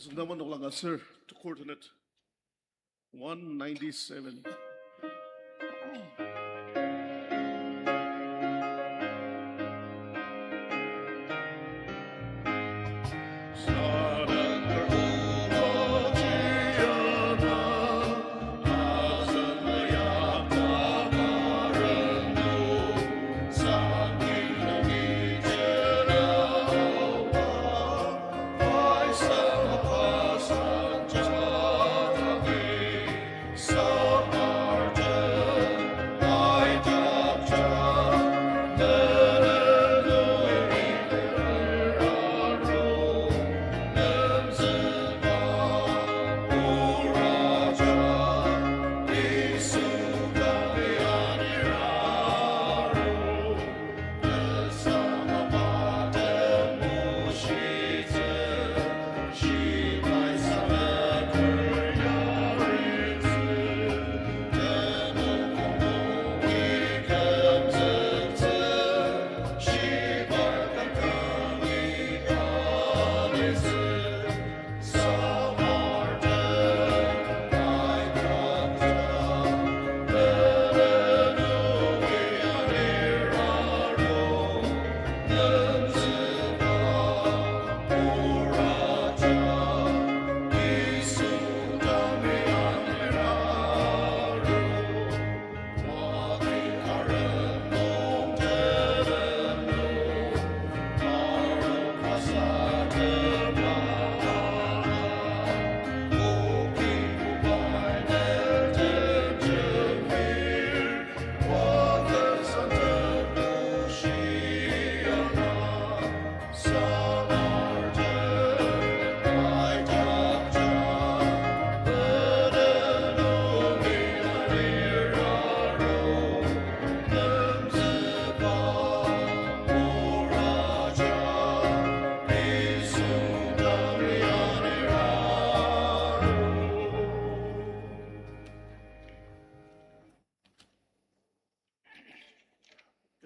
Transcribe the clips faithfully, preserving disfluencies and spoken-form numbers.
Züngdangma noklang aser tukur tenet. One ninety-seven.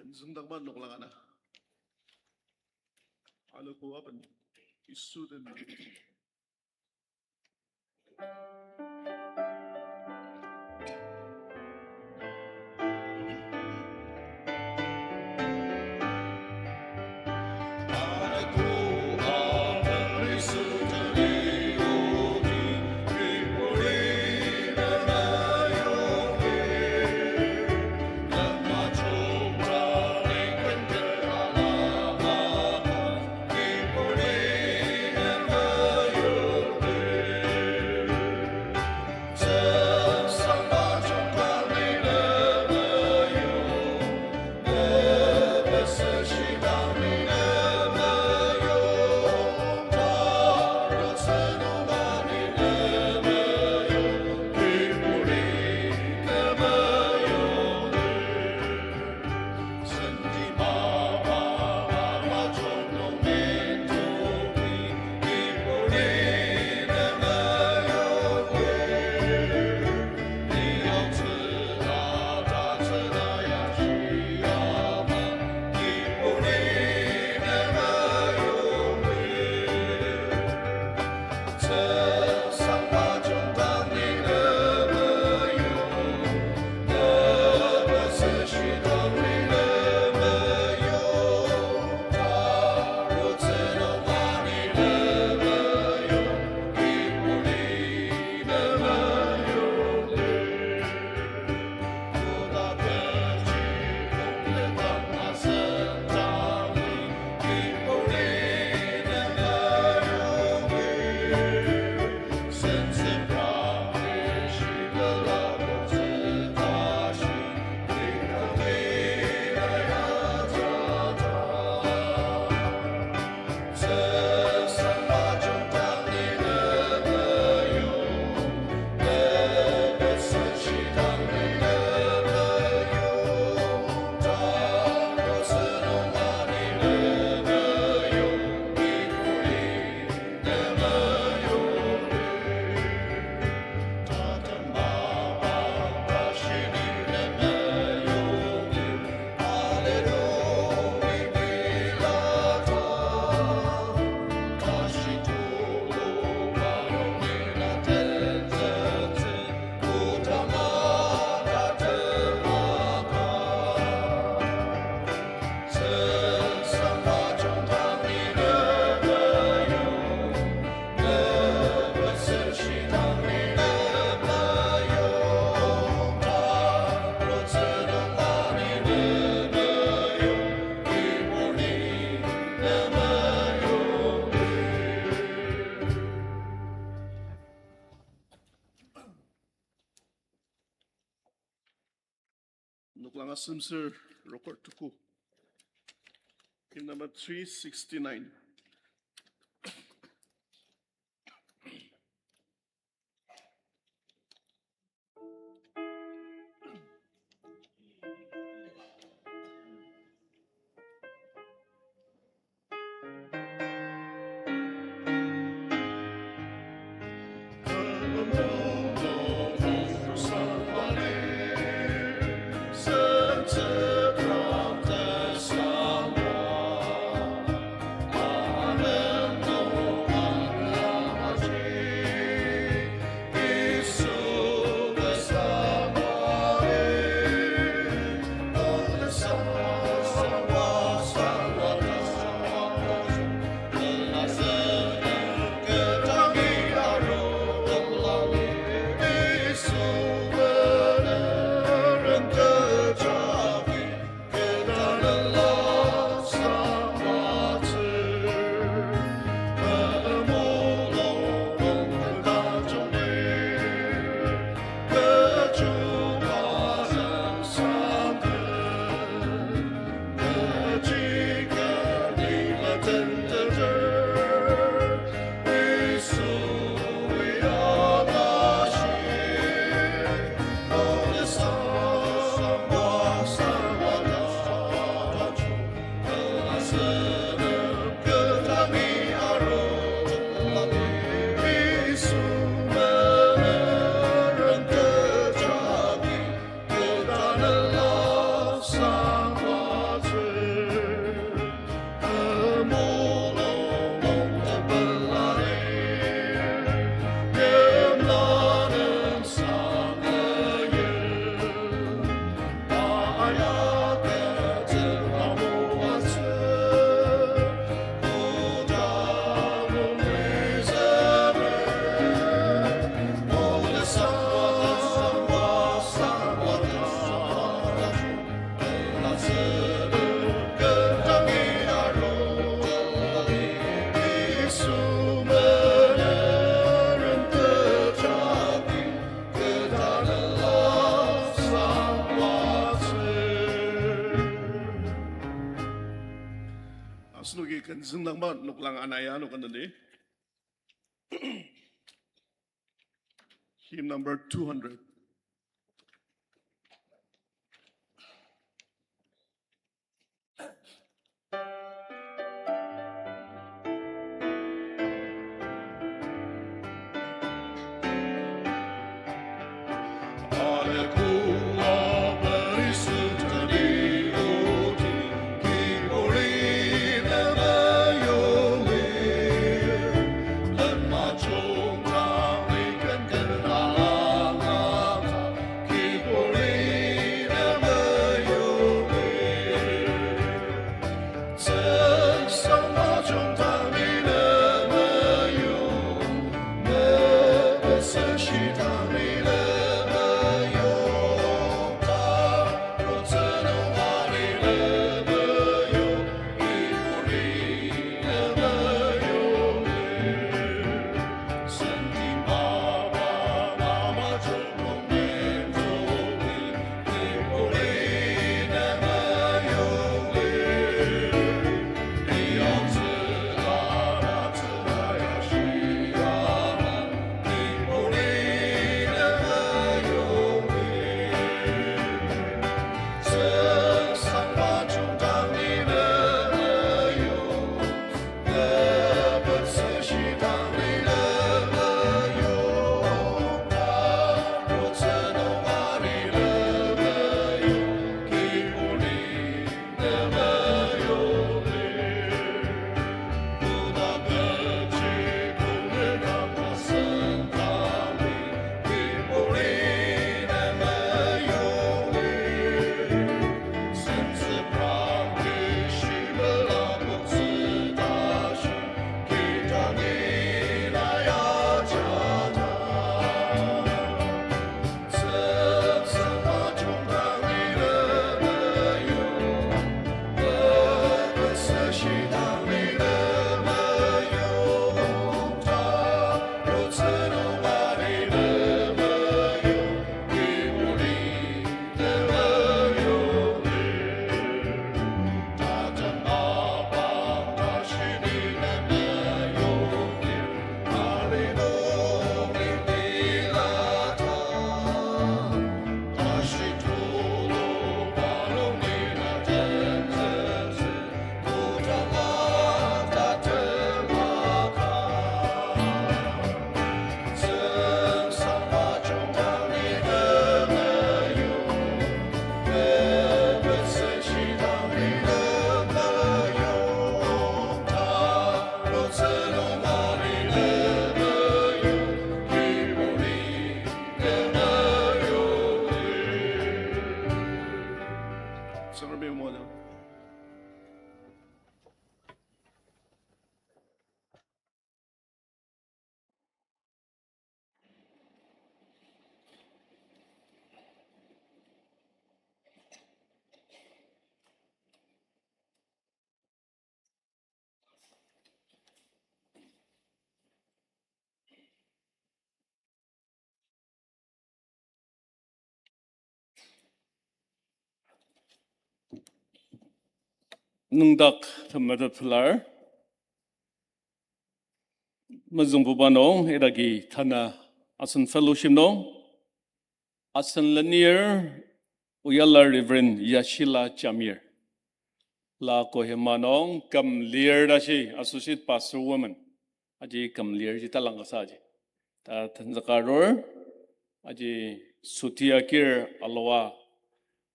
Ken züngdangba noklang ana. Aloko aben Yisu den. Noklang asem ser rokor tuku. Hymn number three sixty-nine. Asenoki ken züngdangba noklang ana ya noklang neni. Hymn number two hundred. Tsüngremi moadang. Nüngdak temetet pelar. Mezüngbuba nung idaki tanü asen fellowship nung asen lenir oyala Reverend Yashila Jamir. La Kohima nung küm lir tashi Associate Pastor Women. Aji küm lir ji talang kasa aji. Ta tenzüka arur, aji suti akir alua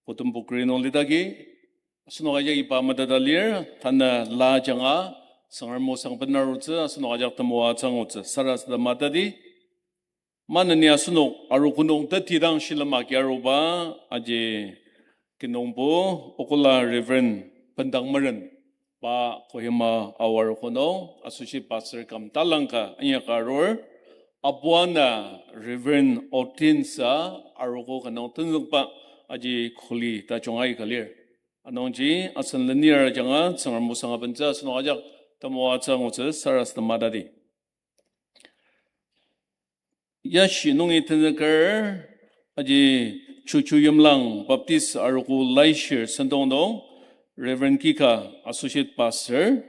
Kodum Pukri nung lidaki, asenok ajak iba meteta lir, tanü la ajanga, Tsüngrem osang benarutsü, asenok ajak temoatsü angutsü, sarasadema tadi, maneni asenok arogo nung tetidang shilem agi aruba, aji kinungpo, okola Reverend Bendang Meren, pa Kohima Ao arogo nung, Associate Pastor küm talangka inyaka arur, abuana Reverend Otinsa arogo ka nung tenzükba aji kuli tajung aika lir. Anungji asen lenir ajanga Tsüngrem osang abentsü asenok ajak temoatsü angutsü sarasadema tadi. Yashi nungi tenzüker aji Chuchu Yimlang Baptist arogo laishir sentong nung Reverend Kika Associate Pastor,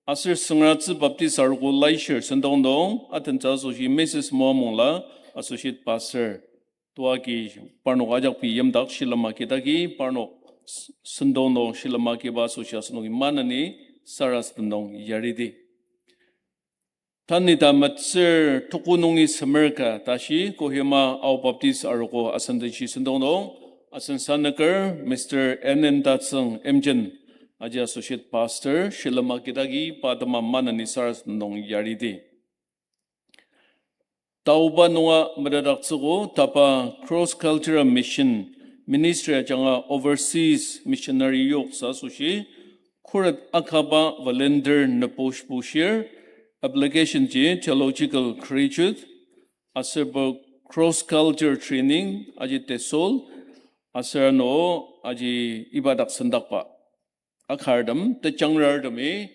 aser Süngratsü Baptist arogo laishir sentong nung atentsü asoshi Missus Moamongla Associate Pastor. Tuaki parnok ajak pei yimdak shilem akidaki parnok s-, sentong nung shilem akiba asoshi asenoki maneni sarasadem nung yaridi. Tanü ta metsür tuku nungi semer ka tashi Kohima Ao Baptist arogo asen denshi sentong nung asen sanüker Mister N N Tatsüng Imjen aji Associate Pastor shilem akidaki pa atema maneni sarasadem nung yaridi. Taoba nunga metetdaktsüogo tapa Cross Cultural Mission Ministry ajanga Overseas Missionary yoksa asoshi khuret akaba volunteer nübushbushir, application ji theological graduate, aserbo cross culture training aji TESOL, aser ano aji iba dak sendakba. Akartem, tejangrartemi,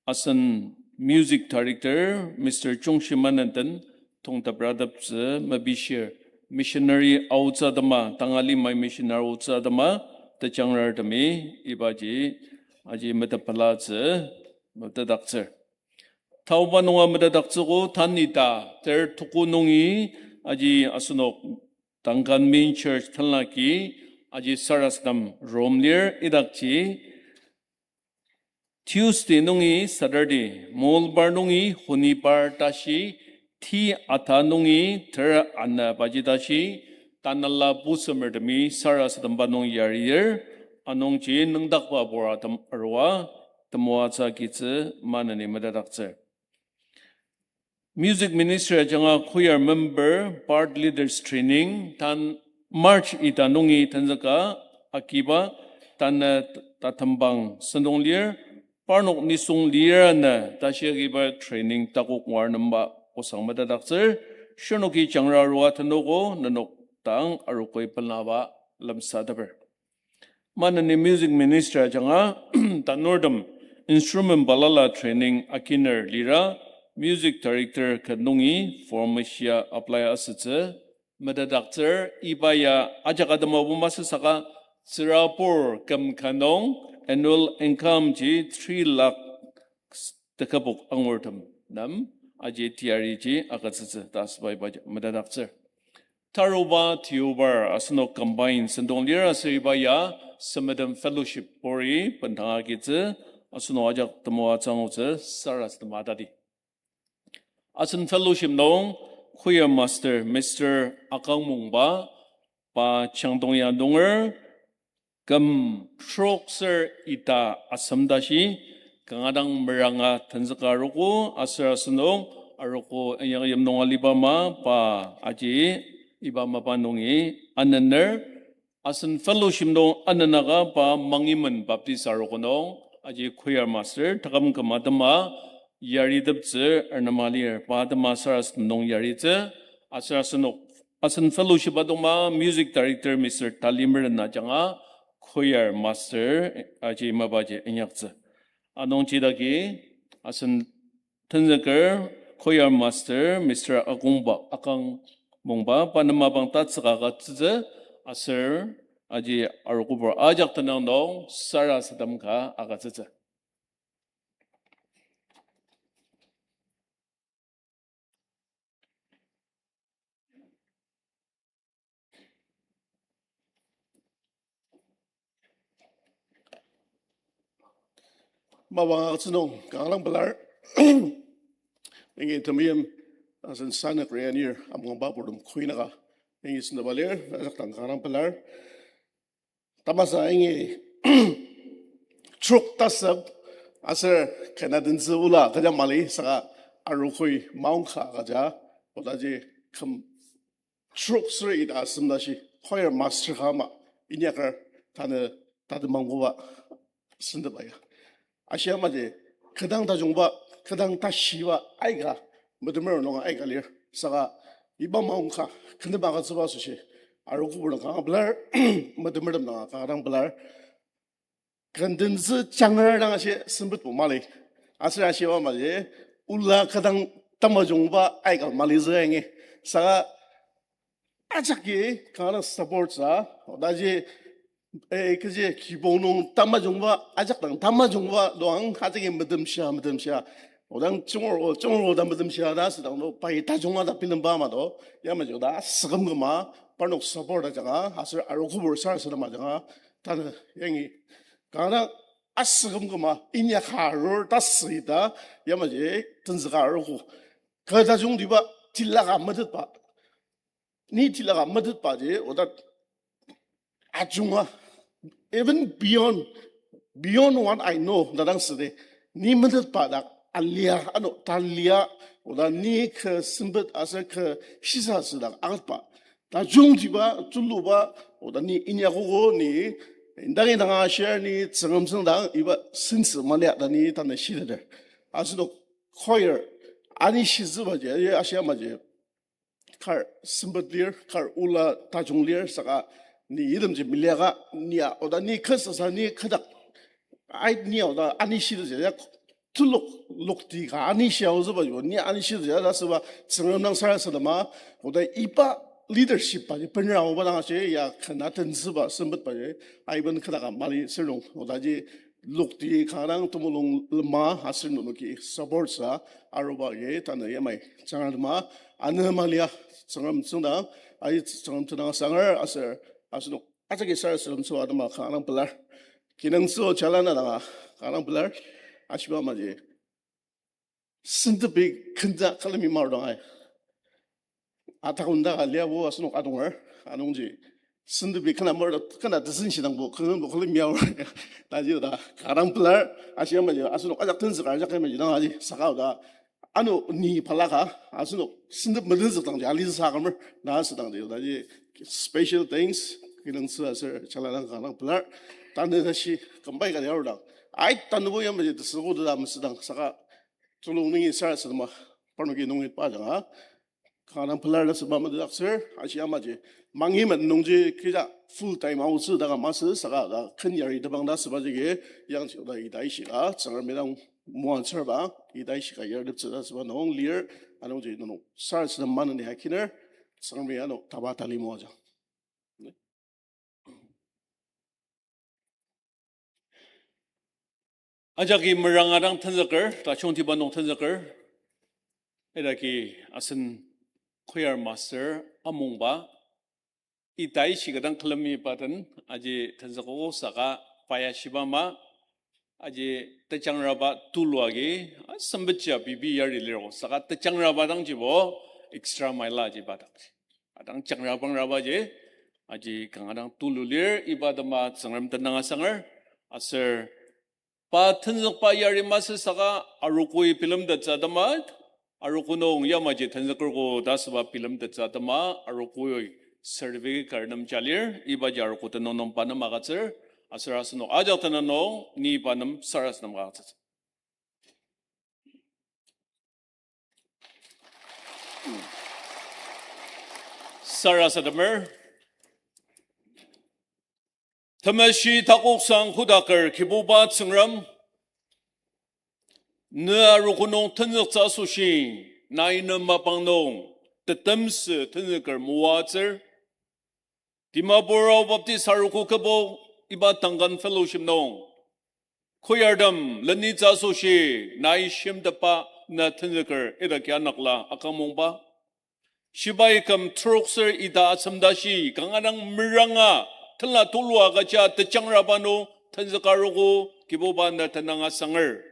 asen music director, Mister Chungshi Manenten, tongteprateptsü mepishir, missionary aotsü atema, tangali mai missionary aotsü atema, tejangrartemi, ibaji, aji metepelatsü, metetdaktsür. Taoba nunga metetdaktsüogo tanü ta ter tuku nungi aji asenok Duncan Main Church tenlaki aji sarasadem rom lir idakji Tuesday nungi Saturday, Mongolbar nungi Honibar tashi, ti ata nungi ter ana baji tashi, tanela busemertemi sarasademba nung yarir, anungji nüngdakba bor atem arua, temoatsü agitsü maneni metetdaktsür. Music Ministry ajanga choir member, part leaders training, tan March ita nungi tenzüka akiba, tanü tatembang sentong lir, parnok nisung lir ana tashi akiba training takok ngar nemba osang metetdaktsür, shirnoki jangra arua tenogo nenok dang arogoi pelaba lemsateper. Maneni Music Ministry ajanga tanurtem instrument balala training akiner lira music director ka nungi form ashia apply asütsü metetdaktsür iba ya ajak atema masü saka tsürabur küm ka nung annual income ji three lakh tekabok angurtem nem aji teyariji agütsütsü ta asüba iba metetdaktsür. Taruba tiobar asenok combine sentong lir aser iba ya Semedem Fellowship pori bendang agitsü asenok ajak temoatsü angutsü sarasadema tadi. Asen fellowship nung choir master Mister Akang Mungba, pa Changtongya nunger, küm trok ser ita asem tashi kanga dang meranga tenzüka arogo aser asenok arogo inyaka yim nung aliba ama pa aji iba mapa nungi anener Asen fellowship nung anenaka pa Mangimen Baptist arogo nung, aji choir master, taküm küm atema, yariteptsü ernema lir, pa atema sarasadem nung yaritsü, aser asenok, asen fellowship atema music director Mister Talimer ajanga choir master, aji mapaji inyaktsü. Anungji dagi, asen tenzüker choir master Mister Akongba Akang Mongba, pa nem mapang tatsüka agütsütsü, aser aji arogobur ajak tenüng nung sarasadem ka agütsütsü. Mapang agütsü nung kanga dang pelar. Yangi temeim asen sanük reanir amangba purtem kuinaka yangi sendaba lir, ajak dang kanga dang pelar. Tamasa yangi trok tasep aser kena tentsü ola kecha mali saka arogoi maongka agüja, odaji küm trok sür ita asem tashi choir master ka ama inyaker tanü tatemangbuba sendeba ya. Ashi amaji, kü dang tajungba, kü dang tashiba aika, metemer nung aika lir. Saka iba maongka, kü nem agütsüba asoshi, arogobur nung kanga pelar, metemertem nung kanga dang pelar. Kü tentsü janger dang ashi sempetbo mali. Aser ashiba amaji, ola kü dang tamajungba aika mali zü yangi. Saka ajaki kanga dang support sa, odaji, eh, kechi kibong nung tamajungba, ajak dang tamajungba, doang ajaki metemshia, metemshia. Odang chungur o, chungur o ta metemshia ta asüdang do, pai tajunga ta bilemba ama do, yamaji oda asüküm küma, parnok support ajanga, aser arogobur sarasadem ajanga, tanü yangi, kanga dang asüküm küma, inyaka arur ta süita, yamaji tenzüka arogo. Kü tajungtiba tilaka metetba. Ni tilaka metetbaji, oda ajunga, even beyond, beyond what I know, ta dang südi. Ni metetba dak alia, ano, ta lia, oda ni kü sempet aser kü shisa südak agatba. Tajungtiba, tuluba, oda ni inyakogo ni, indang indanga share ni Tsüngrem tsüngdang iba sentsü malia ta ni tanü shiteter. Asenok choir, ani shitsübaji, ashi amaji, kar sempet lir, kar ola tajung lir, saka ni itemji meliaka, nia oda ni kü sasa ni kü dak, ai nia oda ani shitsü ya, tulok, lokti ka ani shia ozüba yo, ni ani shitsü ya ta süba Tsüngrem dang sarasadema, oda iba leadership baji benra oba dang ashi ya kena tenzüba sempet baji, aiben kü daka mali sür nung, odaji lokti kanga dang temulung lema aser nenoki support sa aruba agi tanü yamai jangatema anema lia Tsüngrem tsüngdang, ai Tsüngrem tenüng asanger aser asenok ajaki sarasadem süa atema kanga dang pelar. Kinungtsü o chalana danga kanga dang pelar. Ashiba amaji, sentepi kenda külemi mardang ai. Atakunda ka liabo asenok adonger, anungji sentepi kena mar, kena tesenshi dangbo, kena bo külemi aor. Taji oda kanga dang pelar, ashi amaji asenok ajak tenzüka ajak yamaji dang aji, saka oda ano ni balaka, asenok sentep metenzük dangji alisa kümer, na asüdangji odaji special thanks, kinungtsü aser chalana kanga dang pelar. Tanü tashi kümbai ka liaodang, ai tanübo yamaji tesüko teta mesüdang saka tulung nungi sarasadema parnoki nungitba ajanga kanga dang pelar ta süba metetdaktsür, ashi amaji. Mangimen nungji kija full time aotsü daka masü saka ta ken yari tebang ta süba jagi, yangji oda ita ishika Tsüngremi dang moatsürba, ita ishika yariteptsü ta süba nung lir, anungji nenok sarasadem maneni akiner, Tsüngremi ano taba tali moajang. Ajaki meranga dang tenzüker, tajungtiba nung tenzüker. Idaki asen choir master amungba. Ita ishi ka dang külemi pa den, aji tenzükogo saka pa ya shiba ama, aji tejangraba tulu agi, a, sempetji bibi yari lirgo saka tejangraba dangjibo extra mile aji pa dang. Adang jangrabangrabaji, aji kanga dang tulu lir, iba atema Tsüngrem tenüng asanger, aser pa tenzükba yari masü saka arogoi bilemtettsü atema, arogo nung yamaji tenzükergo ta süba bilemtettsü atema, arogoi certificate kar nem ja lir, iba ja arogo tenüng nung pa nem agütsür, aser asenok ajak tenüng nung ni pa nem sarasadem agütsütsü. Sarasademer. Temeshi takoksang kodaker Kibuba Tsüngrem, ne arogo nung tenzüktsü asoshi, nai ne mapang nung tetemsü tenzüker moatsür. Dimapur Ao Baptist Arogo kübok iba Duncan Fellowship nung choirtem lenitsü asoshi nai shimtetba ne tenzüker idaki anakla akümongba. Shibai küm trokser ita asem tashi kanga dang meranga tenla tulu agüja tejangraba nung tenzüka arogo Kibuba ne tenüng asanger.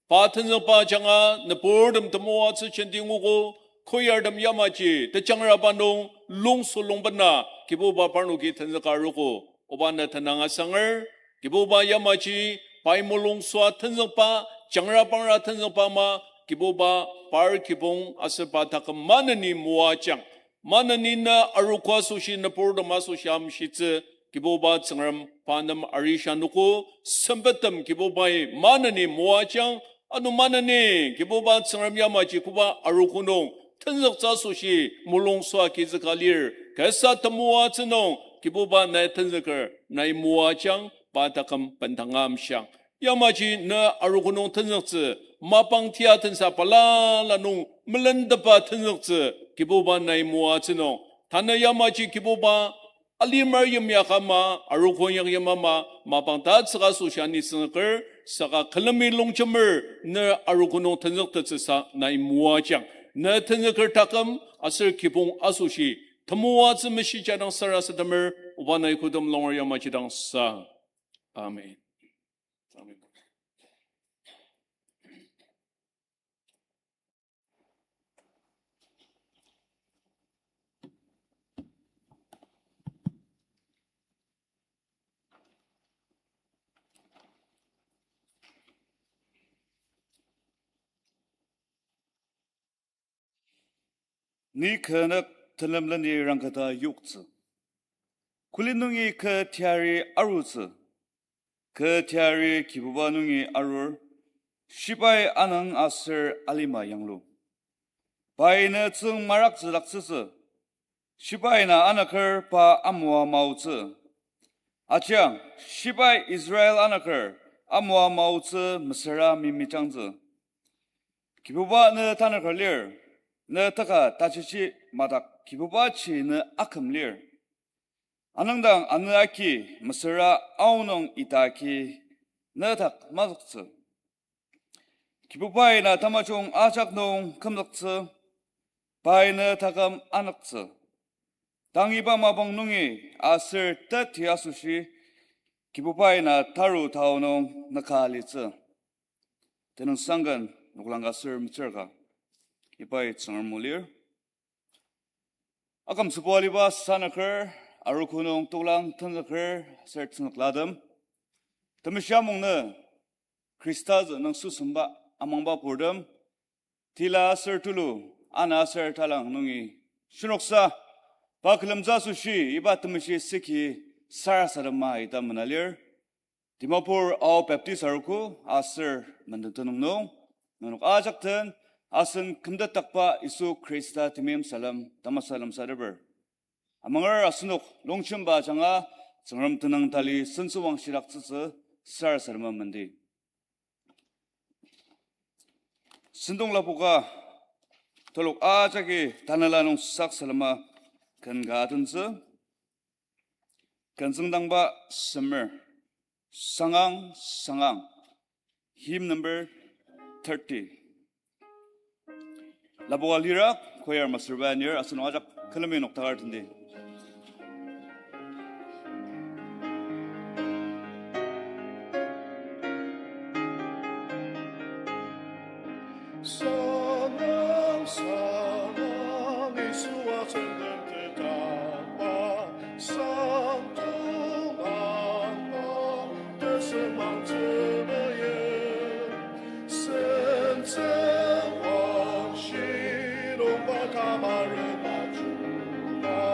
Pa tenzükba ajanga nüburtem temoatsü jenti nguogo, choirtem yamaji tejangraba nung lungsu lungbena Kibuba parnoki tenzüka arogo, oba ne tenüng asanger. Kibuba yamaji pai mulungsua tenzükba, jangrabangra tenzükba ama, Kibuba par kibong aser pa taküm maneni moajang. Maneni ne arogo asoshi nüburtem asoshi amshitsü, Kibuba Tsüngrem pa nem arishanogo, sempettem Kibubai maneni moajang, ano maneni Kibuba Tsüngrem yamaji koba arogo nung tenzüktsü asoshi mulungsua kizüka lir, kasa temoatsü nung Kibuba nai tenzüker nai moajang, pa taküm bendanga amshiang. Yamaji ne arogo nung tenzüktsü, mapang tia tensa balala nung melentepa tenzüktsü, Kibuba nai moatsü nung. Tanü yamaji Kibuba alimar yimya ka ama, arogo inyaka yima ama, mapang tatsüka asoshi anisüngzüker, saka külemi longjemer ne arogo nung tenzüktettsüsa nai moajang. Ne tenzüker taküm aser kibong asoshi temoatsü meshija dang sarasademer, oba nai kodem longer yamaji dang sa. Amen. Ni kü nük telemleni rangketa yoktsü. Kuli nungi kü teyari arutsü. Kü teyari Kibuba nungi arur, shibai anüng aser alima yanglu. Pai ne tsüng maraktsüdaktsütsü, shibai na anüker pa amua maotsü. Ajiang, shibai Israel anüker amua maotsü mesüra mimijangtsü. Kibuba ne tanüker lir, ne teka tajichi madak Kibubaji ne aküm lir. Anüngdang anü agi mesüra aonung ita agi ne dak mazüktsü. Kibubai na tamajung ajak nung kümzüktsü, pai ne taküm anüktsü. Tang iba mapang nungi aser teti asoshi, Kibubai na taru tao nung nüka alitsü. Tenüngsangken noklang ka aser metsür ka, ibai Tsüngrem o lir. Akümtsübo aliba sanüker, arogo nung toklang tenzüker aser tenzüklatem, temeshi amung nü Khrista zü nüngsusemba amangba purtem, tila aser tulu, ana aser talang nungi, shirnoksa, pa külemtsü asoshi iba temeshi siki sarasadema ita mena lir. Dimapur Ao Baptist Arogo aser menden tenüng nung, nenok ajak den asen kümtetdakba Yisu Khrista temeim salem tamasa lemsateper. Amanger asenok longjemba ajanga Tsüngrem tenüng tali sentsüwang shidaktsütsü sarasadema mendi. Sentong lapoka telok ajaki tanela nung sak salema ken ka atentsü. Ken tsüngdangba semer, sangang, sangang. Hymn number thirty. Lapoka lira, choir master ba anir, asenok ajak külemi noktakar tendi. Sanang, sanang, Yisua tsüngdang tetangba, sangdong angba, tesem angtsü meyip, sentsüwangshi nungba kamarenba junga.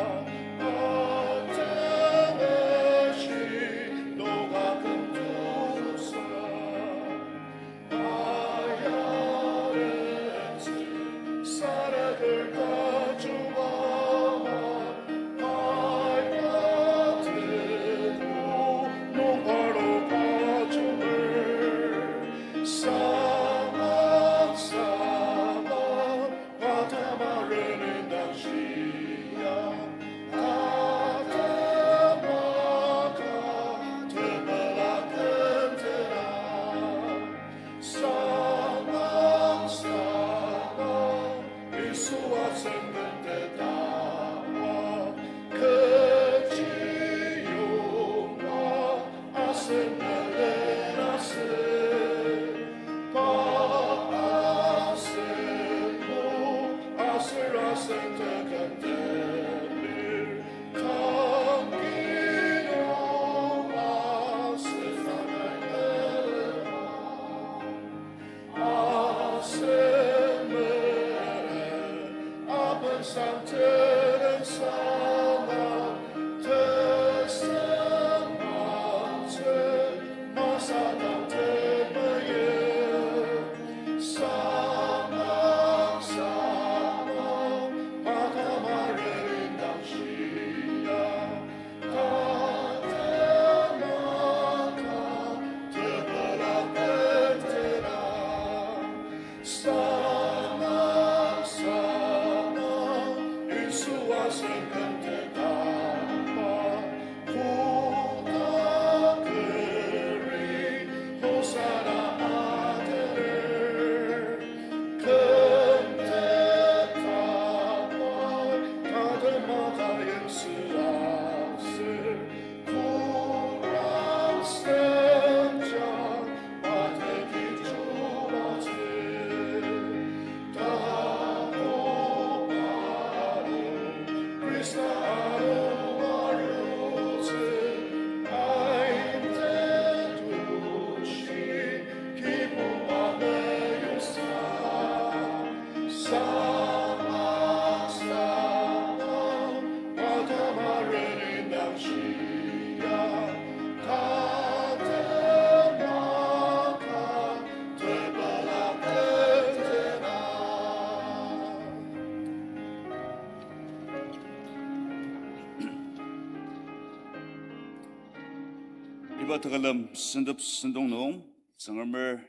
Tekülem sentep sentong nung, Tsüngremer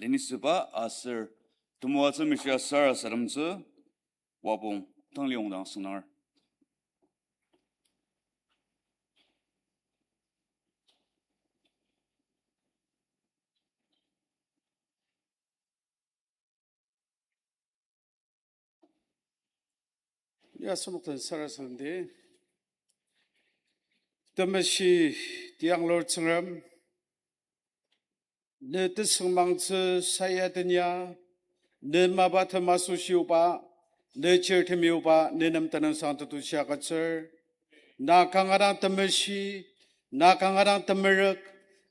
lenisüba aser temoatsü mishia sarasademtsü, Wapong Tangliong dang süngdanger. Ya, asenok den sarasademdi. Temeshi tianglur Tsüngrem, ne tesüngmangtsü sayadenya, ne mapatem asoshi oba, ne chirtemi oba, ne nem tenüngsang tetushi agütsür. Na kanga dang temeshi, na kanga dang temerük,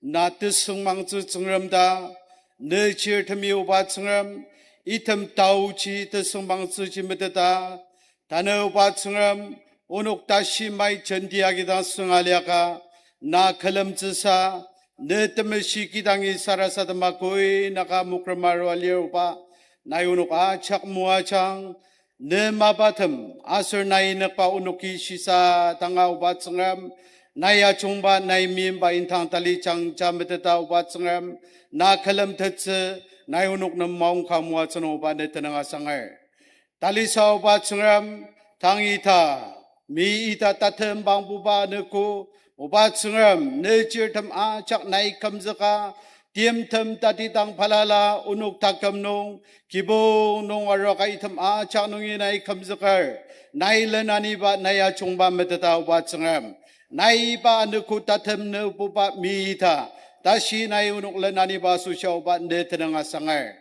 na tesüngmangtsü Tsüngrem ta, ne chirtemi oba Tsüngrem, item taoji tesüngmangtsüji meteta, tanü oba Tsüngrem, onok tashi mai jenti agi dang sünga liaka, na külemtsüsa, ne temeshi kidangi sarasadema koi naka mokrema arua lir oba, nai onok ajak moajang, ne mapatem aser nai nükba onoki shisa danga oba Tsüngrem, nai ajungba nai meimba indang tali jangja meteta oba Tsüngrem, na külemtettsü, nai onok nem maongka moatsü nung oba ne tenüng asanger. Talisa oba Tsüngrem, tang ita, mi ita tatem bangbuba nüko, oba Tsüngrem, ne chirtem ajak nai kümzüka, timtem tatidang balala onok taküm nung, kibong nung aruaka item ajak nungi nai kümzüker, nai lenaniba nai ajungba meteta oba Tsüngrem, nai iba nüko tatem nübuba mi ita, tashi nai onok lenaniba asoshi oba ne tenüng asanger.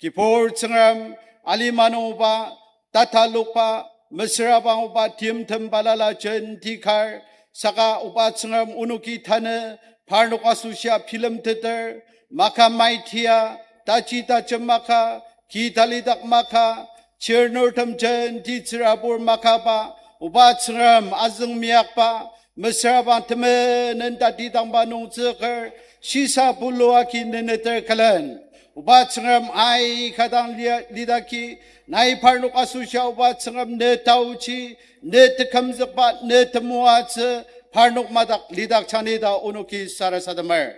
Kibur Tsüngrem, alima nung oba, tatalokba, mesüra bang oba timtem balala jenti kar, saka oba Tsüngrem onoki tanü, parnok asoshia bilemteter, maka maitia, taji tajem maka, ki talidak maka, chirnurtem jenti tsürabur makaba, oba Tsüngrem azüng meyakba, mesüra bang temenen tatidangba nungtsüker, shisa puluaki neneter külen. Oba Tsüngrem aika dang lia-, lidaki, nai parnok asoshia oba Tsüngrem ne taoji, ne tekümzükba, ne temoatsü, parnok madak lidak jani ta onoki sarasademer.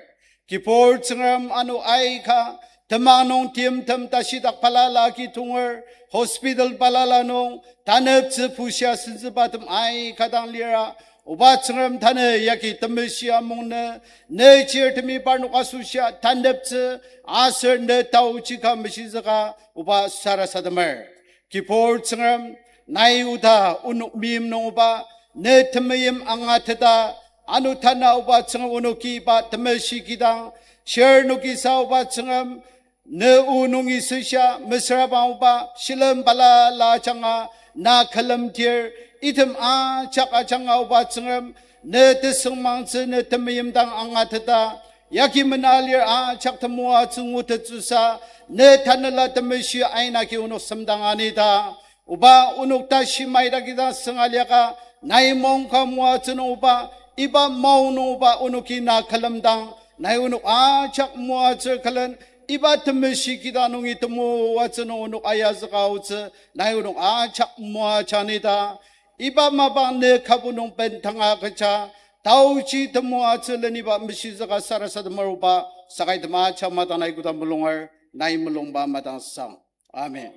Kibur Tsüngrem ano aika, temang nung timtem tashidak balala agi tonger, hospital balala nung, taneptsü pushia senzübatem aika dang lira, oba Tsüngrem tanü yagi temeshi amungnü, ne chirtemi parnok asoshia taneptsü, aser ne taoji ka meshizüka, oba sarasademer. Kibur Tsüngrem, nai oda onok meim nung oba, ne temeim angateta, ano tanü oba Tsüngrem onoki iba temeshi kidang, shirnokisa oba Tsüngrem, ne o nungi süshia, mesüra bang oba, shilem balala ajanga, na külemdir, item ajak ajanga oba Tsüngrem, ne tesüngmangtsü ne temeim dang angateta, yagi mena lir ajak temoatsü ngutettsüsa, ne tanela temeshi aina agi onok semdang anita, oba onok tashi mai dagi dang sünga liaka, nai maongka moatsü nung oba, iba maong nung oba onoki na külemdang, nai onok ajak moatsü külen, iba temeshi kidang nungi temoatsü nung onok ayazüka aotsü, nai onok ajak moajanita, iba mapang ne kabu nung bendanga kecha, taoji temoatsü leniba meshizüka sarasademer oba, sakai tema ajak madang nai koda mulunger, nai mulungba madang sang. Amen.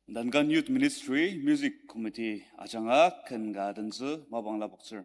Duncan Youth Ministry Music Committee ajanga ken ka tentsü mapang lapoktsür.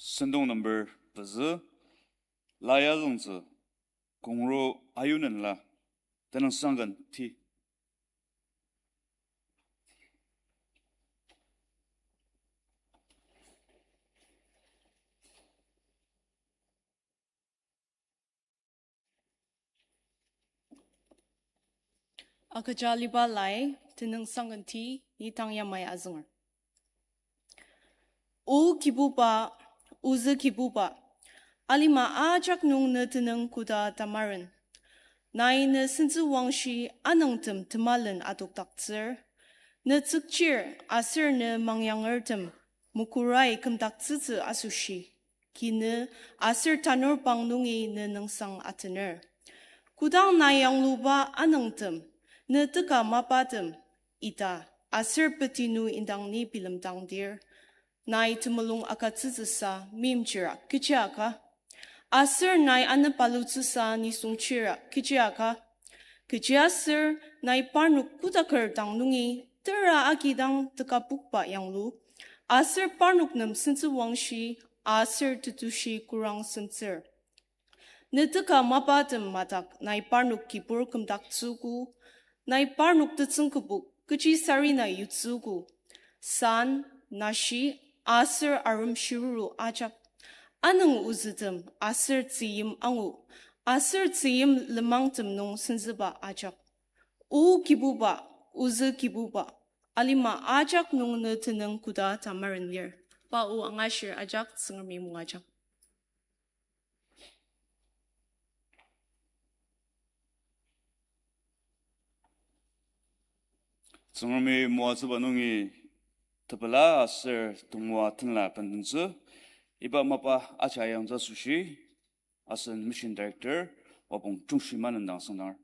Sentong number pezü, Laya Züngtsü, Kongro Ayunenla, tenüngsangken ti. Agüja aliba lai, tenüngsangken ti, ni tang yamai azünger. O Kibuba, ozü Kibuba, alima ajak nung ne tenüng koda tamaren. Nai ne sentsüwangshi anüngtem temalen adokdaktsür. Ne tsükchir aser ne mangyangertem mokurai kümdaktsütsü asoshi kinü aser tanur pang nungi ne nüngsang atener. Kodang nai yangluba anüngtem, ne teka mapatem, ita, aser petinu indang ni bilemdangdir, nai temulung agütsütsüsa meimchira kechi aka, aser nai anepalutsüsa nisungchira kechi aka, kechiaser nai parnok kotaker dang nungi tera agidang tekapokba yanglu, aser parnok nem sentsüwangshi aser tetushi kurang semtsür. Ne teka mapatem madak nai parnok kibur kümdaktsüogo, nai parnok tetsüng kübok kechi sarena yutsüogo, san, nashi, aser arem shiruru ajak, anüng ozütem aser tzüyim angu, aser tzüyim lenmangtem nung senzüba ajak. O Kibuba, ozü Kibuba, alima ajak nung ne tenüng koda tamaren lir. Pa o angashir ajak Tsüngremi moajang. Tsüngremi moatsüba nungi tepela aser temoa tenla bendentsü, iba mapa aja yangtsü asoshi, asen Mission Director, Wapong Jungshi Manendang sangdang.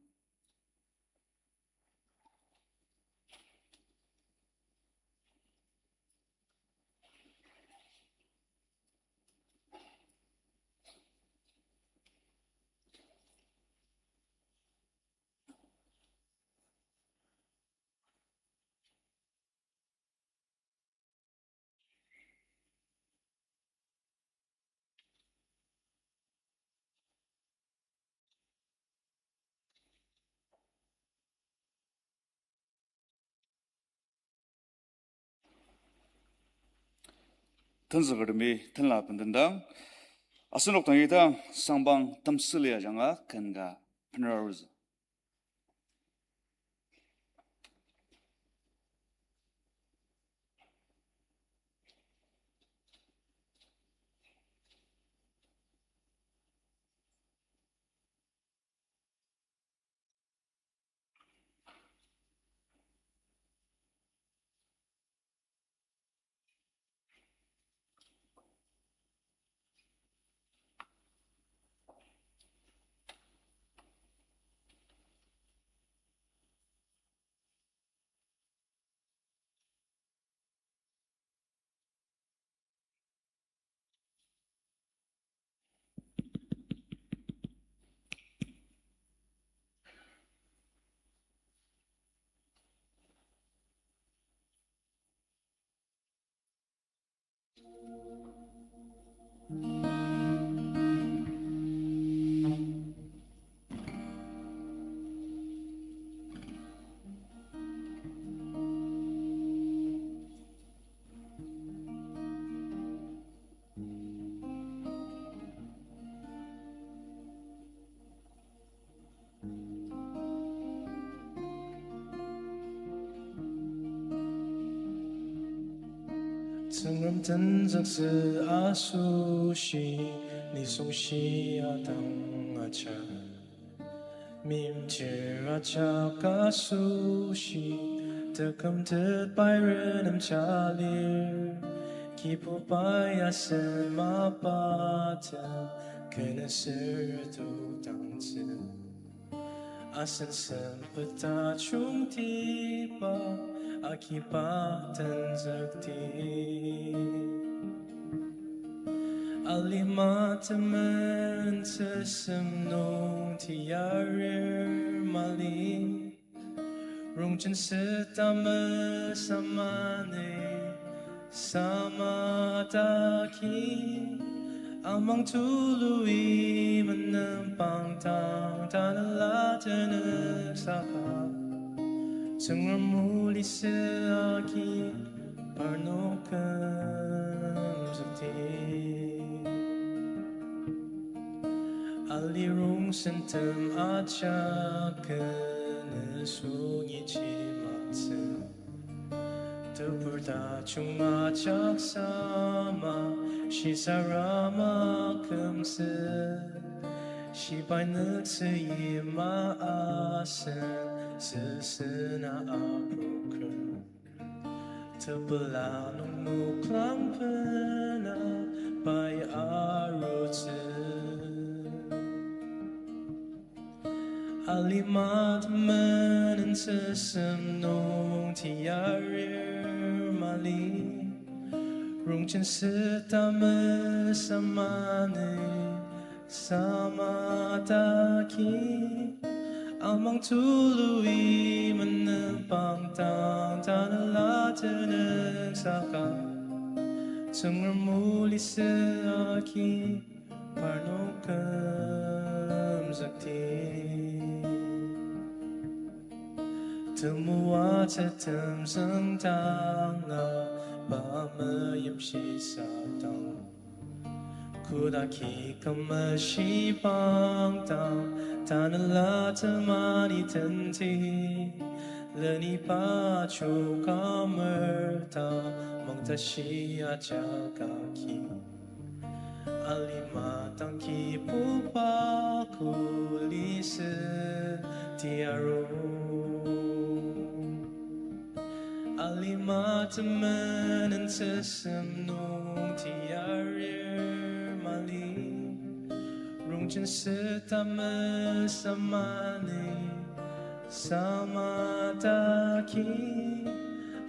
Tenzükertemi tenla bendendang, asenok dang idang sangbang temsüli ajanga ken ka benra arutsü. Tsüngrem tenzüktsü asoshi, nisung shia dang ajak. Meimchir ajak asoshi, tekümtet pai renemja lir. Kibubai asen mapatem, kena sür adokdangtsü. Asen sempet tajungtiba, akiba tenzükti. Alima temen tesem nung tiarir mali. Rongjen seta mesamani samadaki. Amang tulu i menümpang dang tanela tenük saka, Tsüngrem o lisü agi parnok kümzükti. Ali rongsentem ajak kene sungi chimatsü. Tebur tajung ajak sama, shisarama kümsü. Shibai nüktsü yima asen, süsüna aproker. Tepela nung noklang bena pai arutsü. Alima temenen süsem nung tiarir mali, rongjen seta mesama ni sama taki. Amang tulu i menümpang dang tanela tenük saka, Tsüngrem o lisü agi parnok kümzükti. Temoatsü temzüng danga pa meyimshisadang, kodaki kümeshibang dang tanela temani tenti, leniba chokamer ta mangtashi ajak agi. Alima dang Kibuba ko lisü tiaru. Alima temenen süsem nung tiarir mali, rongjen seta mesama ni sama taki.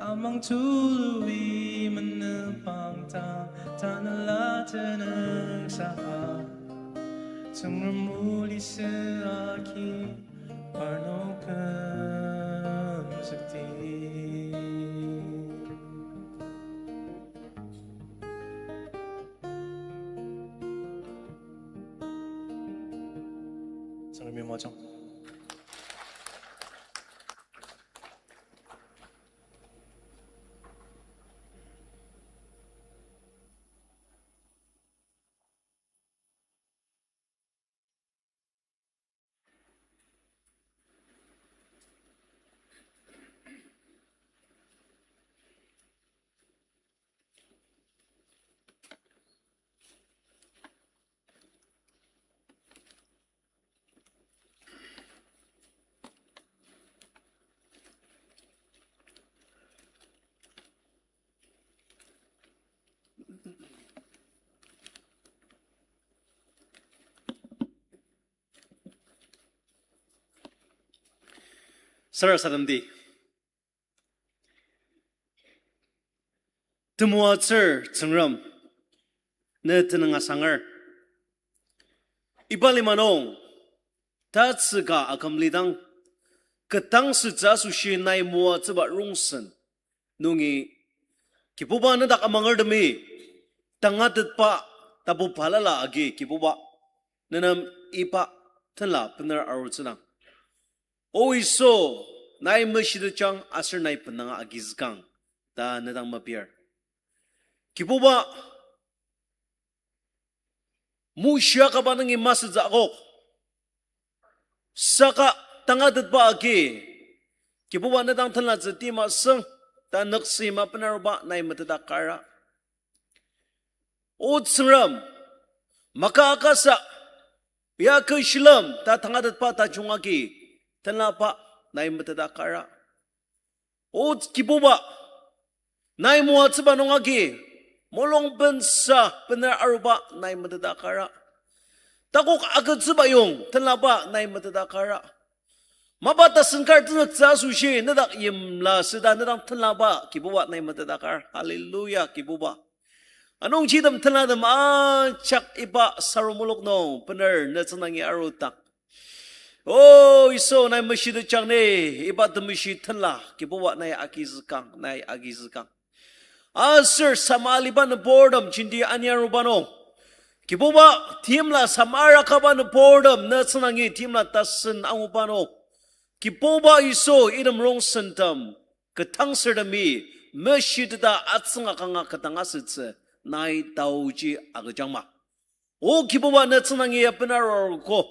Amang tulu i menümpang dang tanela tenük saka, Tsüngrem o lisü agi parnok kümzükti. Tsüngremi moajang. Sarasademdi. Temoatsür Tsüngrem, ne tenüng asanger. Iba lima nung, tatsüka akümlidang, ketdangsütsü asoshi nai moatsüba rongsen nungi, Kibuba nedak amangertemi, tangatetba tapu balala agi Kibuba, nenem iba tenla bener arutsüdang. O Yisu, nai meshitetjang aser nai benanga agizükang ta nedang mepir. Kibuba, mushia kaba nungi masütsü akok. Saka tangatetba agi, Kibuba nedang tenlatsü tima süng, ta nüksi ma benaruba nai meteta kara. O Tsüngrem, maka akasa, ya kü shilem ta tangatetba tajung agi, tenlaba nai meteta kara. O Kibuba, nai moatsüba nung agi, mulung bensa bener aruba nai meteta kara. Takok agütsüba yong, tenlaba nai meteta kara. Mapa tasen kar tenzüktsü asoshi, nedak yimla süda nedang tenlaba, Kibuba nai meteta kar. Hallelujah, Kibuba. Anungji item tenlatem ajak iba saru mulok nung bener ne tsüngdangi arudang. O Yisu, nai meshitetjang ni, iba temeshi tenla, Kibuba nai agizükang, nai agizükang. Aser sama aliba nübortem jenti ani aruba nung, Kibuba, timla samara kaba nüburtem ne tsüngdangi timla tasen anguba nung, Kibuba Yisu, item rongsentem ketdangsertemi meshiteta atsüngakanga ketdang asütsü nai taoji agüjangma. O Kibuba, ne tsüngdangi ya bena arogo.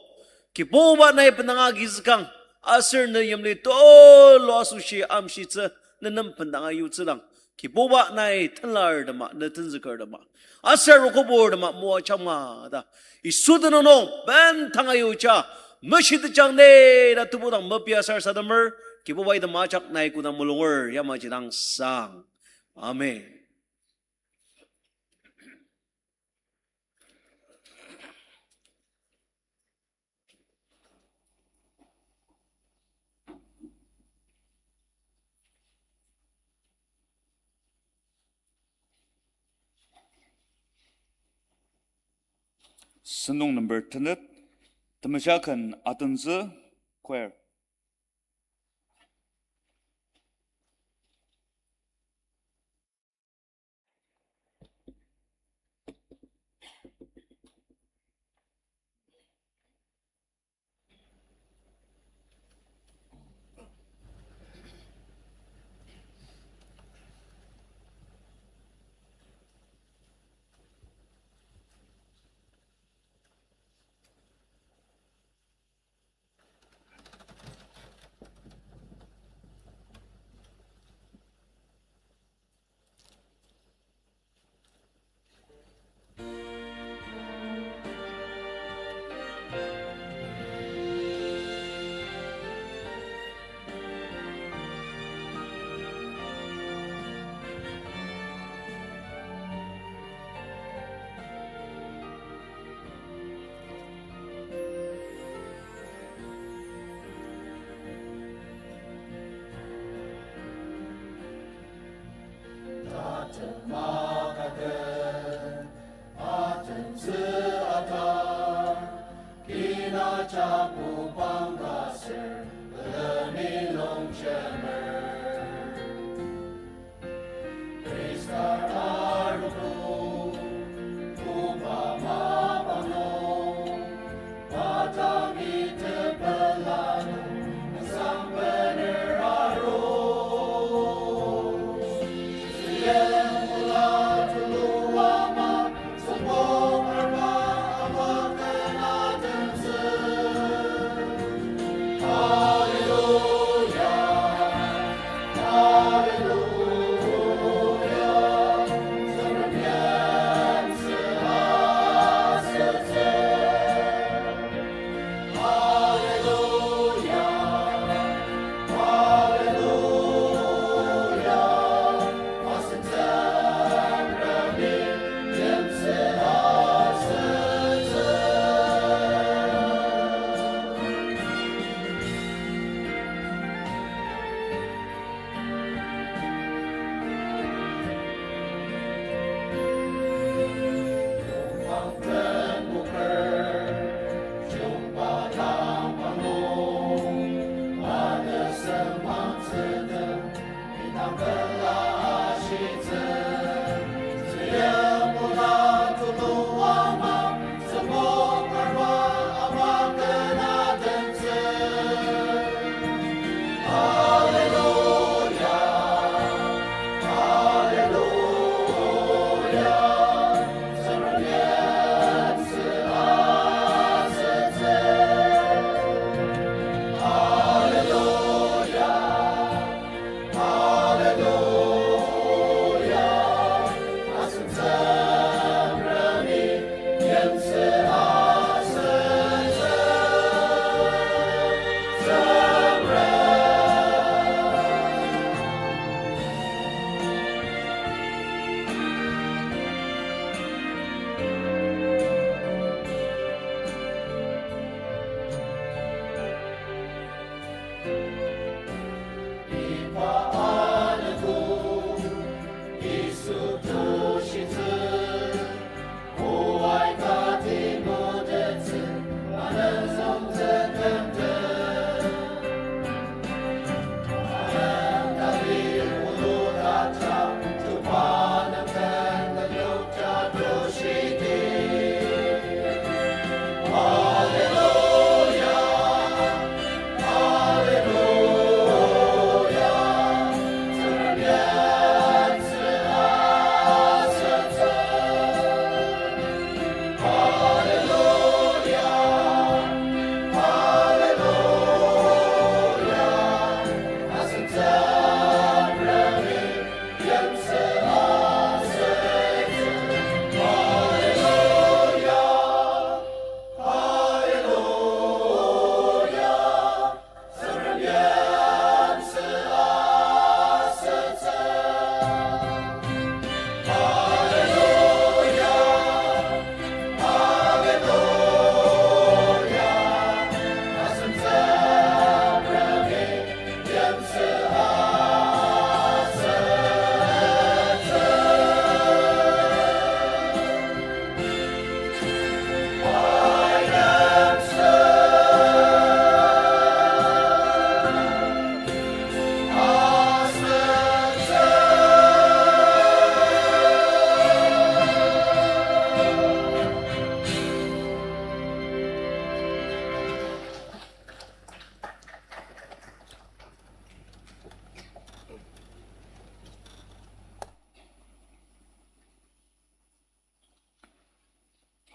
Kibuba, nai benanga agizükang, aser ne yimli tulu asoshi amshitsü, ne nem bendanga yutsüdang, Kibuba, nai tenlartema, ne tenzükertema, aser arogoburtema moajangma ta, Yisu tenüng nung bendanga yuja, meshitetjang ne ta tebudang mepia sarasademer, Kibuba, item ajak nai kodang mulunger yamaji dang sang. Amen. Sentong number tenet, Temesha ken Atentsü, choir.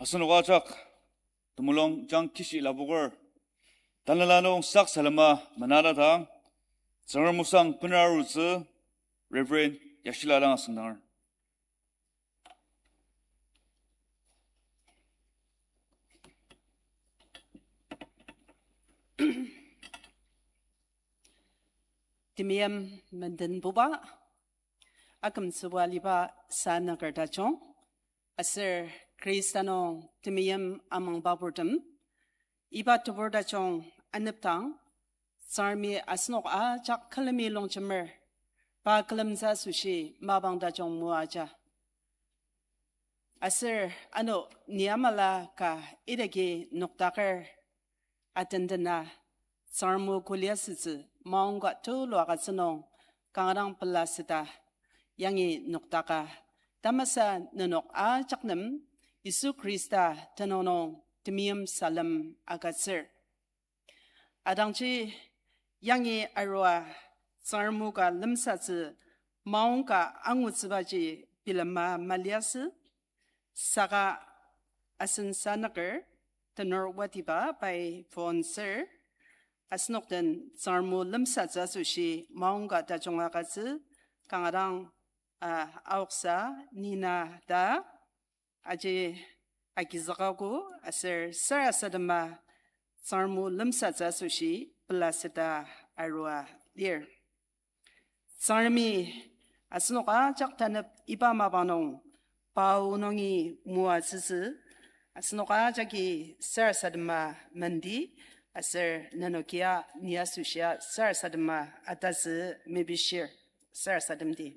Asenok ajak temulung jang kishi lapoker, tanela nung sak salema menala dang, Tsüngrem osang bener arutsü, Reverend Yashila dang asüngdanger. Temeim mendenbuba, akümtsüba aliba sanaker tajung, aser Khrista nung temeim amangba purtem, iba tebur tajung anepdang, Tsüngremi asenok ajak külemi longjemer, pa külemtsü asoshi mapang tajung moaja. Aser ano ni amala ka idaki noktaker atendena, Tsüngrem o kuli asütsü maongka tulu agütsü nung kanga dang pelaseta yangi noktaka, tamasa nenok ajak nem Yisu Khrista tenüng nung temeim salem agütsür. Atangji yangi arua Tsüngrem o ka lemsatsü maongka angutsübaji bilema maliasü, saka asen sanaker tenor watiba pai phone ser, asenok den Tsüngrem o lemsatsü asoshi maongka tajung agütsü, kanga dang, ah, aoksa, Nina ta, aji agizükago aser sarasadema Tsüngrem o lemsatsü asoshi pelaseta arua lir. Tsüngremi asenok ajak tanep iba mapang nung pa o nungi moatsütsü, asenok ajaki sarasadema mendi, aser nenokia ni asoshia sarasadema atatsü mepishir. Sarasademdi.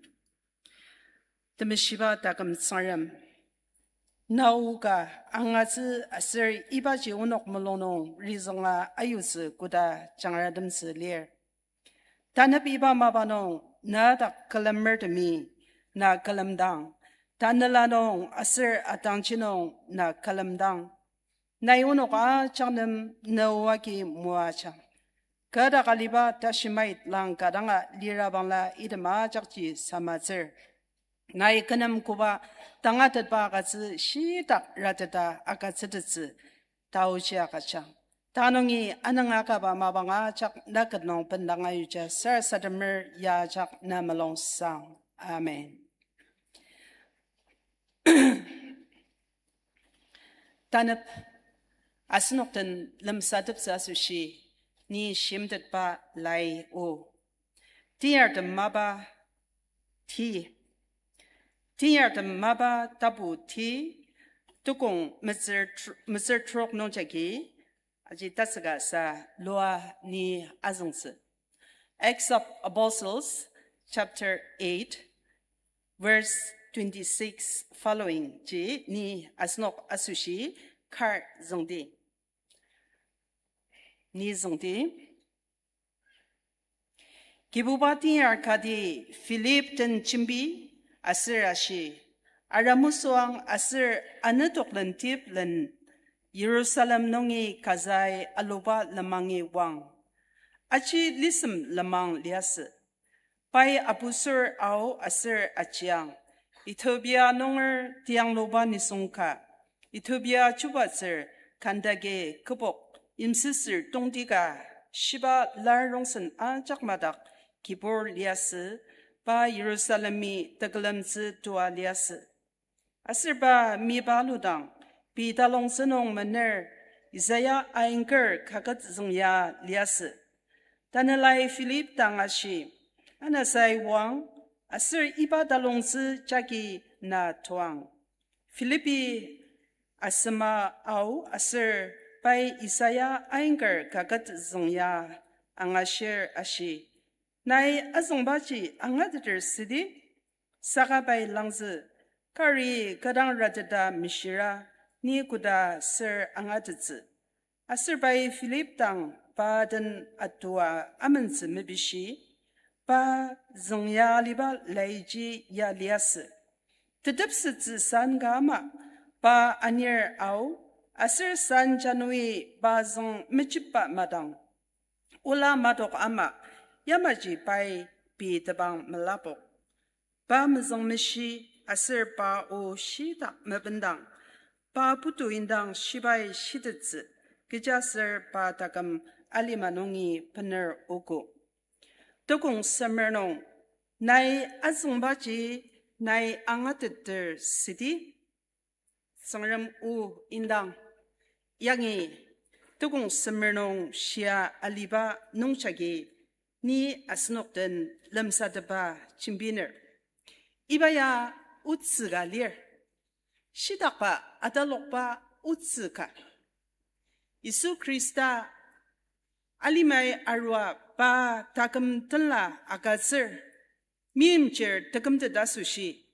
Temeshiba taküm Tsüngrem, na o ka angatsü aser ibaji onok mulung nung rizünga ayutsü koda jangratemtsü lir. Tanep iba mapang nung na dak külemertemi na külemdang, tanela nung aser atangji nung na külemdang, nai onok ajak nem na o agi moajang. Kü dak aliba tashi mait lang ka danga lira bangla item ajakji samatsür. Nai kü nem koba tangatetba agütsü shitak rateta agütsütettsü taoji agüjang. Tanungi anüng akaba mapang ajak na ket nung bendang ayuja sarasademer ya ajak na mulung sang. Amen. Tanep asenok den lemsateptsü asoshi ni shimtetba lai o. Teyartem mapa ti. Teyartem mapa tapu ti, tukong metsür tr-, metsür trok nungjagi, aji tatsüka sa lua ni azüngtsü. Acts of Apostles, chapter eight, verse twenty-six following ji ni asenok asoshi kar züngdi. Ni züngdi. Kibuba teyar kati Philip den jembi aser ashi, Aramüsüang aser anetoklen tiplen Jerusalem nungi Gazai aluba lemangi wang. Aji lisem lemang liasü. Pai abusür ao aser ajiang, Ethiopia nunger tiangluba nisung ka, Ethiopia chubatsür Kandake kübok yimsüsür tongtika shiba lar rongsen ajak madak kibur liasü, pa Jerusalemi tekülemtsü tua liasü. Aser pa miba aludang, pei talongtsü nung mener Isaiah ainger kaket züngya liasü. Tanelai Philip dang ashi, Anasai wang, aser iba talongtsü jagi na toang. Philipi asema ao aser pai Isaiah ainger kaket züngya angashir ashi, Nai azüngbaji angateter südi? Saka pai langzü, Kari kü dang rateta mishira, ni koda ser angatettsü. Aser pai Philip dang pa den atua amentsü mepishi, pa züngya aliba laiji ya liasü. Tetepsettsü san ka ama, pa anir ao, aser san janui pa züng mechipba madang, ola matok ama, yamaji pai pei tebang melapok. Pa mezüngmeshi aser pa o shitak mebendang, pa putu indang shibai shitettsü, kechiaser pa taküm alima nungi bener ogo. Tukong semer nung, nai azüngbaji nai angateter südi, Tsüngrem o indang. Yangi tukong semer nung shia aliba nungjagi ni asenok den lemsatepa jembiner. Iba ya otsü ka lir. Shitakba atalokba otsü ka. Yisu Khrista alimai arua pa taküm tenla agütsür, meimchir tekümtet asoshi.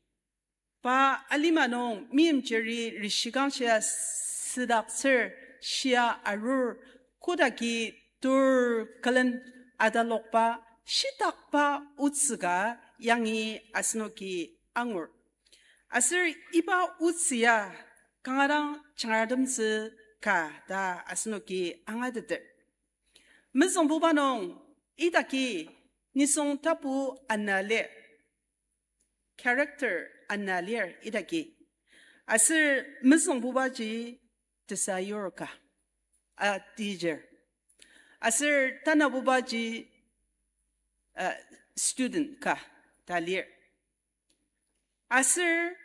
Pa alima nung meimchiri rishikangshia südaktsür shia arur, kodaki tur külen atalokba shitakba otsü ka yangi asenoki angur. Aser iba otsü ya kanga dang jangratemtsü ka ta asenoki angateter. Mezüngbuba nung idaki nisung tapu ana lir. Character ana lir idaki. Aser mezüngbubaji tesayur ka, a teacher. Aser tanabubaji, uh, student ka ta lir. Aser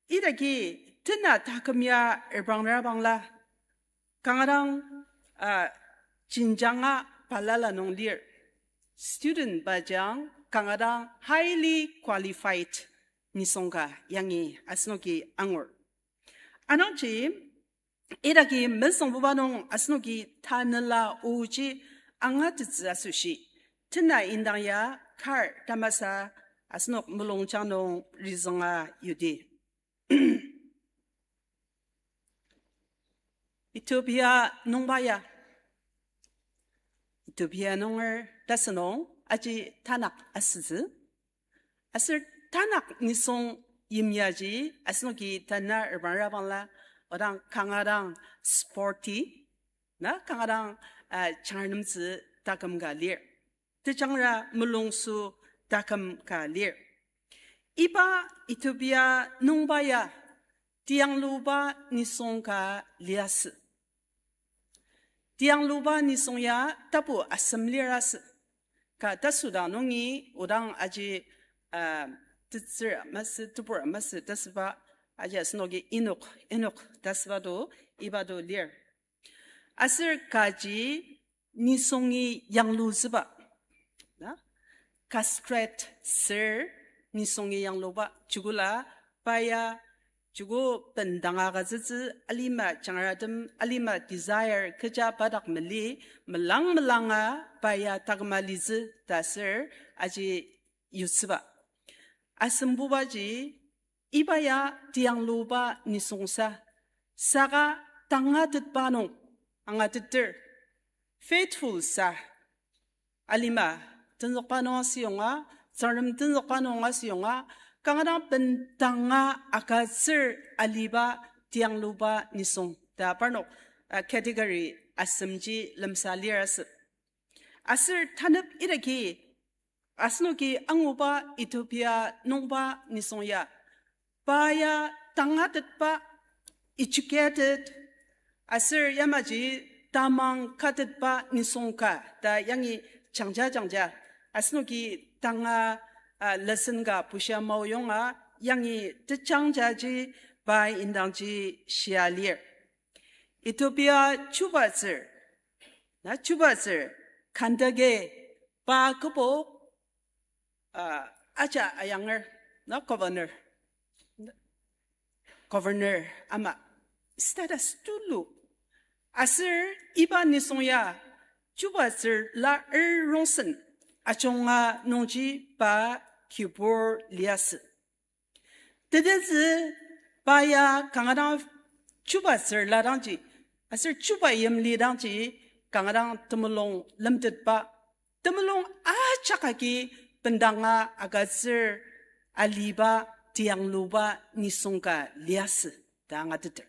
idaki tena taküm ya erbangra bangla, kanga dang, uh, jenjanga balala nung lir. Student bajang kanga dang highly qualified nisung ka yangi asenoki angur. Anungji, idaki mezüngbuba nung asenoki tanela oji angatettsü asoshi, tena indang ya kar tamasa asenok mulungjang nung rizünga yudi. Ethiopia nungba ya. Ethiopia nunger tasünung aji tanak asütsü. Aser tanak nisung yimyaji asenoki tana erbangra bangla, odang kanga dang sporty, na kanga dang, ah, jangratemtsü taküm ka lir. Tejangra mulungsu taküm ka lir. Iba Ethiopia nungba ya tiangluba nisung ka liasü. Tiangluba nisung ya tapu asem lir asü. Ka tasüdang nungi odang aji, ah, tetsür masü, tebur masü tasüba aji asenoki inok, inok tasüba to, iba to lir. Aser kaji nisungi yanglutsüba. Na? Castrate ser nisungi yangluba. Jukula pa ya juku bendanga agütsütsü alima jangratem alima desire kecha pa dak mali melang melanga pa ya taküma litsü ta ser aji yutsüba. Asembubaji iba ya tiangluba nisungsa, saka tangatetba nung angateter, faithful sa, alima tenzükba nung asüyonga, Tsüngrem tenzükba nung asüyonga, kanga dang bendanga agütsür aliba tiangluba nisung ta parnok, ah, category asemji lemsa lir asü. Aser tanep idaki asenoki anguba Ethiopia nungba nisung ya, pa ya tangatetba, educated, aser yamaji tamang katetba nisung ka ta yangi jangja jangja. Asenoki tanga, ah, lesson ka bushia maoyonga yangi tejangjaji pa indangji shia lir. Ethiopia chubatsür, na chubatsür, Kandake pa kübok, ah, aja ayanger, na governor, governor ama status tulu. Aser iba nisung ya chubatsür la er rongsen ajunga nungji pa kibur liasü. Tetezü pa ya kanga dang chubatsür la dangji, aser chuba yimli dangji kanga dang temulung lemtetba, temulung ajak agi bendanga agütsür aliba tiangluba nisung ka liasü ta angateter.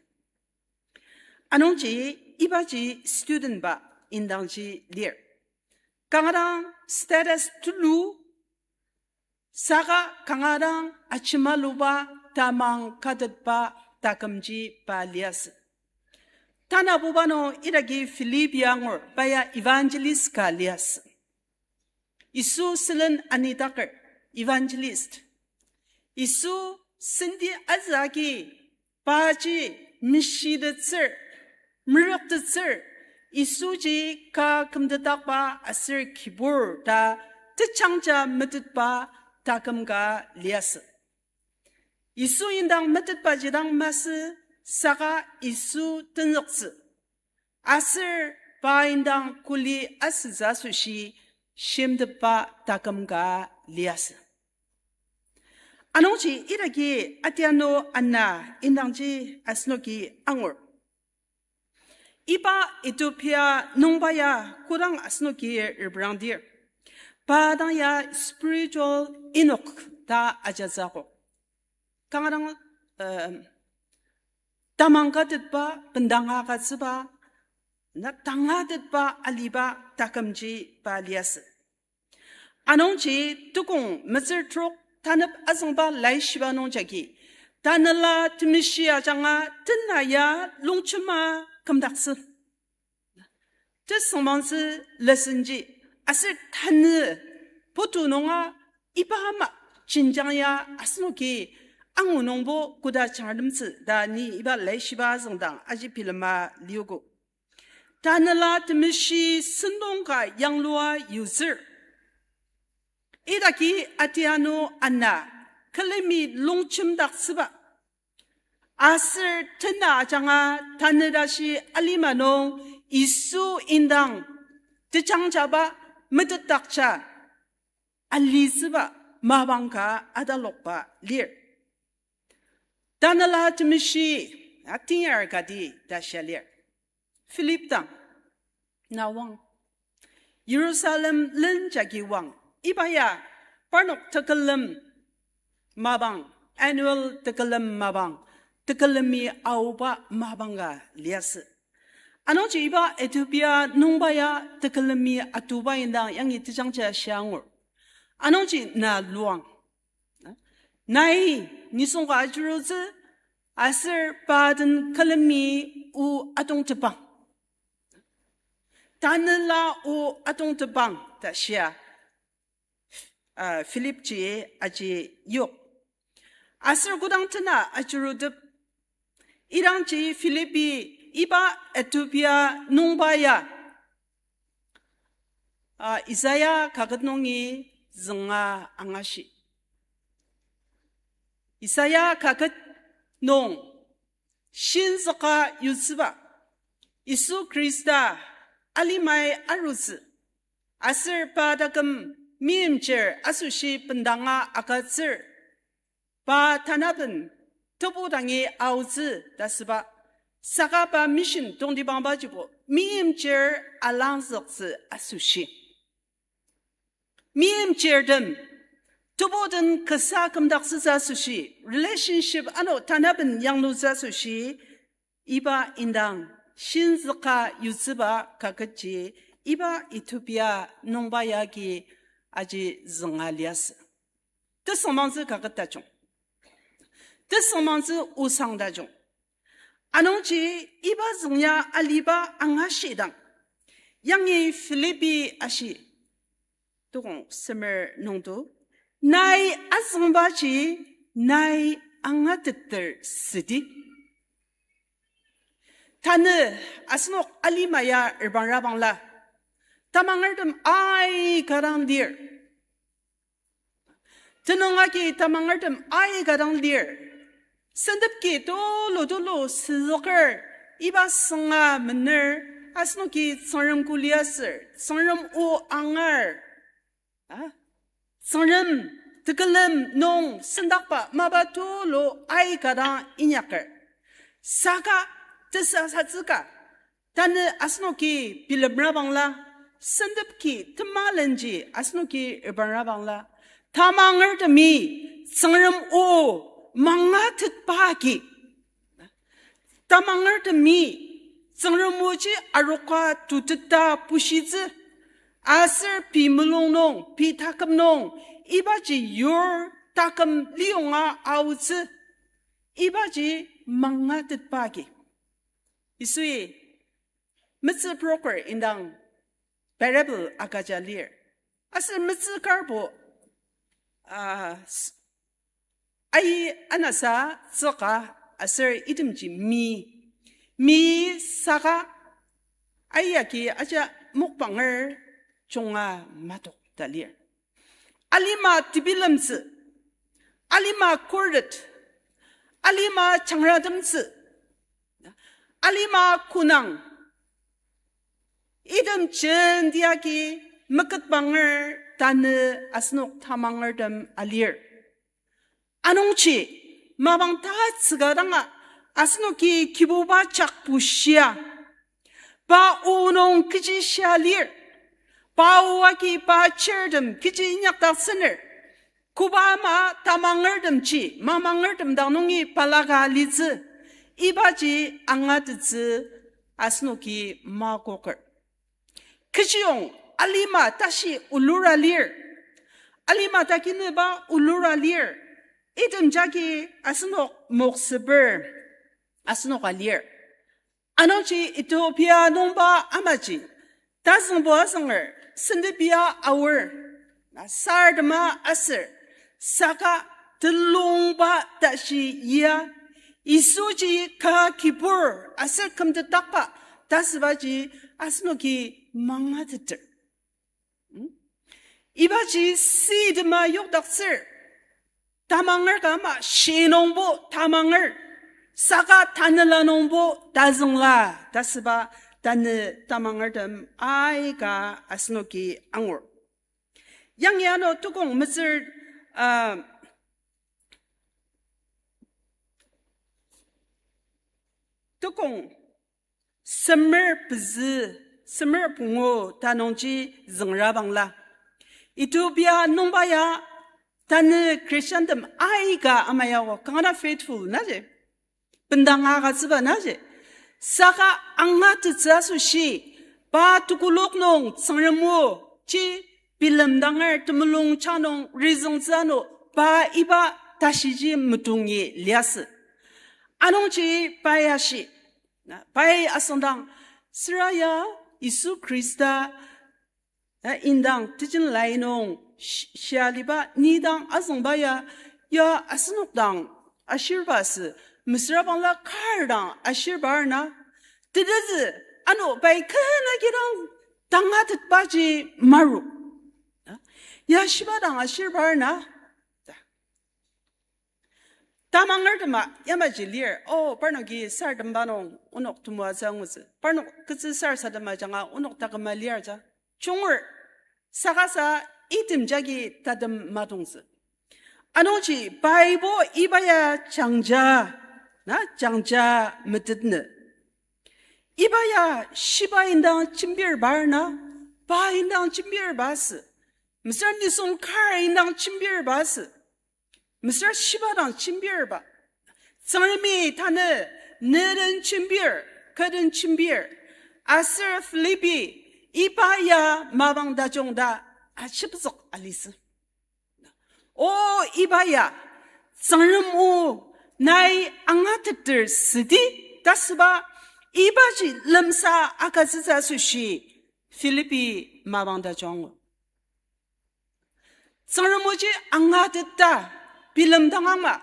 Anungji ibaji studentba indangji lir. Kanga dang status tulu, saka kanga dang achimaluba tamang katetba takümji pa liasü. Tanabuba nung idaki Philip ya angur, pa ya evangelist ka liasü. Yisu sülen anidaker, evangelist. Yisu senti azü agi paji meshitettsür, meroktettsür, Yisuji ka kümtetdakba aser kibur ta tejangja metetba taküm ka liasü. Yisu indang metetbaji dang masü, saka Yisu tenzüktsü. Aser pa indang kuli asütsü asoshi shimtetba taküm ka liasü. Anungji idaki atianu ana indangji asenoki angur. Iba Ethiopia nungba ya kodang asenoki reprangdir, pa dang ya spiritual Enoch ta ajatsü akok. Kanga dang, eh, tamang katetba, bendanga agütsüba, na tangatetba aliba takümji pa liasü. Anungji tukong metsür trok tanep azüngba laishiba nung jagi, Tanela Temeshi ajanga tena ya longjema kümdaktsü. Tesüngmangtsü lesson ji, aser tanü putu nunga iba ama jenjang ya asenoki angu nungbo koda jangratemtsü ta ni iba laishiba azüngdang aji bilema liogo. Tanela Temeshi sentong ka yanglua yutsür. Idaki atianu ana külemi longjemdaktsüba. Aser tena ajanga tanü tashi alima nung Yisu indang tejangjaba metetdakja alitsüba mapang ka atalokba lir. Tanela Temeshi, a, teyar kati ta shia lir. Philip dang, na wang. Jerusalem len jagi wang. Iba ya parnok tekülem mapang, annual tekülem mapang, tekülemi aoba mapang ka liasü. Anungji iba Ethiopia nungba ya tekülemi atuba indang yangi tejangja shia angur. Anungji na luang. Nai nisung ka ajurutsü, aser pa den külemi o atongtepang. Tanela o atongtepang ta shia, ah, Philipji aji yok. Aser kodang tena ajurutep, idangji Philipi iba Ethiopia nungba ya, ah, Isaiah kaket nungi zünga angashi. Isaiah kaket nung shinzüka yutsüba, Yisu Khrista alimai arutsü, aser pa taküm meimchir asoshi bendanga agütsür, pa tanaben tebu dangi aotsü ta süba, saka pa mission tongtibangbajibo meimchir alangzüktsü asoshi, meimchirtem tebu den kasa kümdaktsütsü asoshi, relationship ano tanaben yanglutsü asoshi, iba indang shinzüka yutsüba kaketji iba Ethiopia nungba yagi aji zünga liasü. Tesüngmangtsü kaket tajung. Tesüngmangtsü osang tajung. Anungji iba züngya aliba angashidang, yangi Philipi ashi, tukong semer nungdo, nai azüngbaji nai angateter südi. Tanü asenok alima ya repangrabangla, tamangertem aika dang lir. Tenüng agi tamangertem aika dang lir. Sentepki tulu tulu süzüker, iba sünga mener, asenoki Tsüngrem kuli aser, Tsüngrem o angar, a, Tsüngrem tekülem nung sendakba mapa tulu aika dang inyaker. Saka tesasatsüka, tanü asenoki bilemrabangla, sentepki temalenji asenoki repanrabangla, tamangertemi Tsüngrem o mangatetba agi, tamangertemi Tsüngrem oji aroka tuteta bushitsü, aser pei mulung nung, pei taküm nung, ibaji yur taküm liyonga aotsü, ibaji mangatetba agi, Yisui metsü broker indang parable agüja lir. Aser metsü karbo, ah, s-, ai anasa tsüka aser itemji mi, mi saka ai agi aja mokbanger junga matok ta lir. Alima tebilemtsü, alima khuret, alima jangratemtsü, alima kunang, item jenti agi meketbanger tanü asenok tamangertem alir. Anungji, mapang tatsüka danga, asenoki Kibuba jak bushia, pa o nung kechi shia lir, pa o agi pa chirtem kechi inyakdaktsüner, koba ama tamangertemji mamangertem dang nungi balaka litsü, ibaji angatettsü asenoki makoker. Kechiyong alima tashi olura lir, alima takinüba olura lir, item jagi asenok moksüper asenoka lir. Anungji Ethiopia nungba amaji, tazüngbo azünger, sentepia aor, na sartema aser, saka telungba tashi ya, Yisuji ka kibur aser kümtetdakba ta asübaji asenoki mangateter. Hmm? Ibaji sentema yokdaktsür. Tamanger ka ama shi nungbo tamanger, saka tanela nungbo tazüngla ta asüba tanü tamangertem aika asenoki angur. Yangi ano tukong metsür, ah, tukong semer pezü, semer pungu ta nungji züngra bangla, Ethiopia nungba ya tanü Christiantem aika ama yako kanga faithful naji, bendanga agütsüba naji. Saka angatettsü asoshi, pa tekolak nung Tsüngrem oji bilemdanger temulung ja nung rizüngtsü ano, pa iba tashiji metongi liasü. Anungji pai ashi, na, pai asüngdang, süra ya Yisu Khrista, na, indang tejen lai nung shi-, shia liba ni dang azüngba ya, ya asenok dang ashirba sü, mesüra bangla kar dang ashirba na, tetezü, ano pai kena kidang tangatetbaji maru, na, ya shiba dang ashirba na, ta. Tamangertema yamaji lir, o, parnoki saratemba nung onok temoatsü angutsü, parnok ketsü sarasadema ajanga onok taküma lir ja. Junger, saka sa item jagi tatem matongtsü. Anungji Bible iba ya jangja, na, jangja metetnü. Iba ya shiba indang jembirba na, pa indang jembirba sü. Mesüra nisung kar indang jembirba sü. Mesüra shiba dang jembirba. Tsüngremi tanü, ne den jembir, kü den jembir. Aser Philippi, iba ya mapang tajung ta, ashipzük alitsü. O iba ya, Tsüngrem o nai angateter südi ta asüba, ibaji lemsa agütsütsü asoshi, Philippi mapang tajung. Tsüngrem oji angateta bilemdang ama,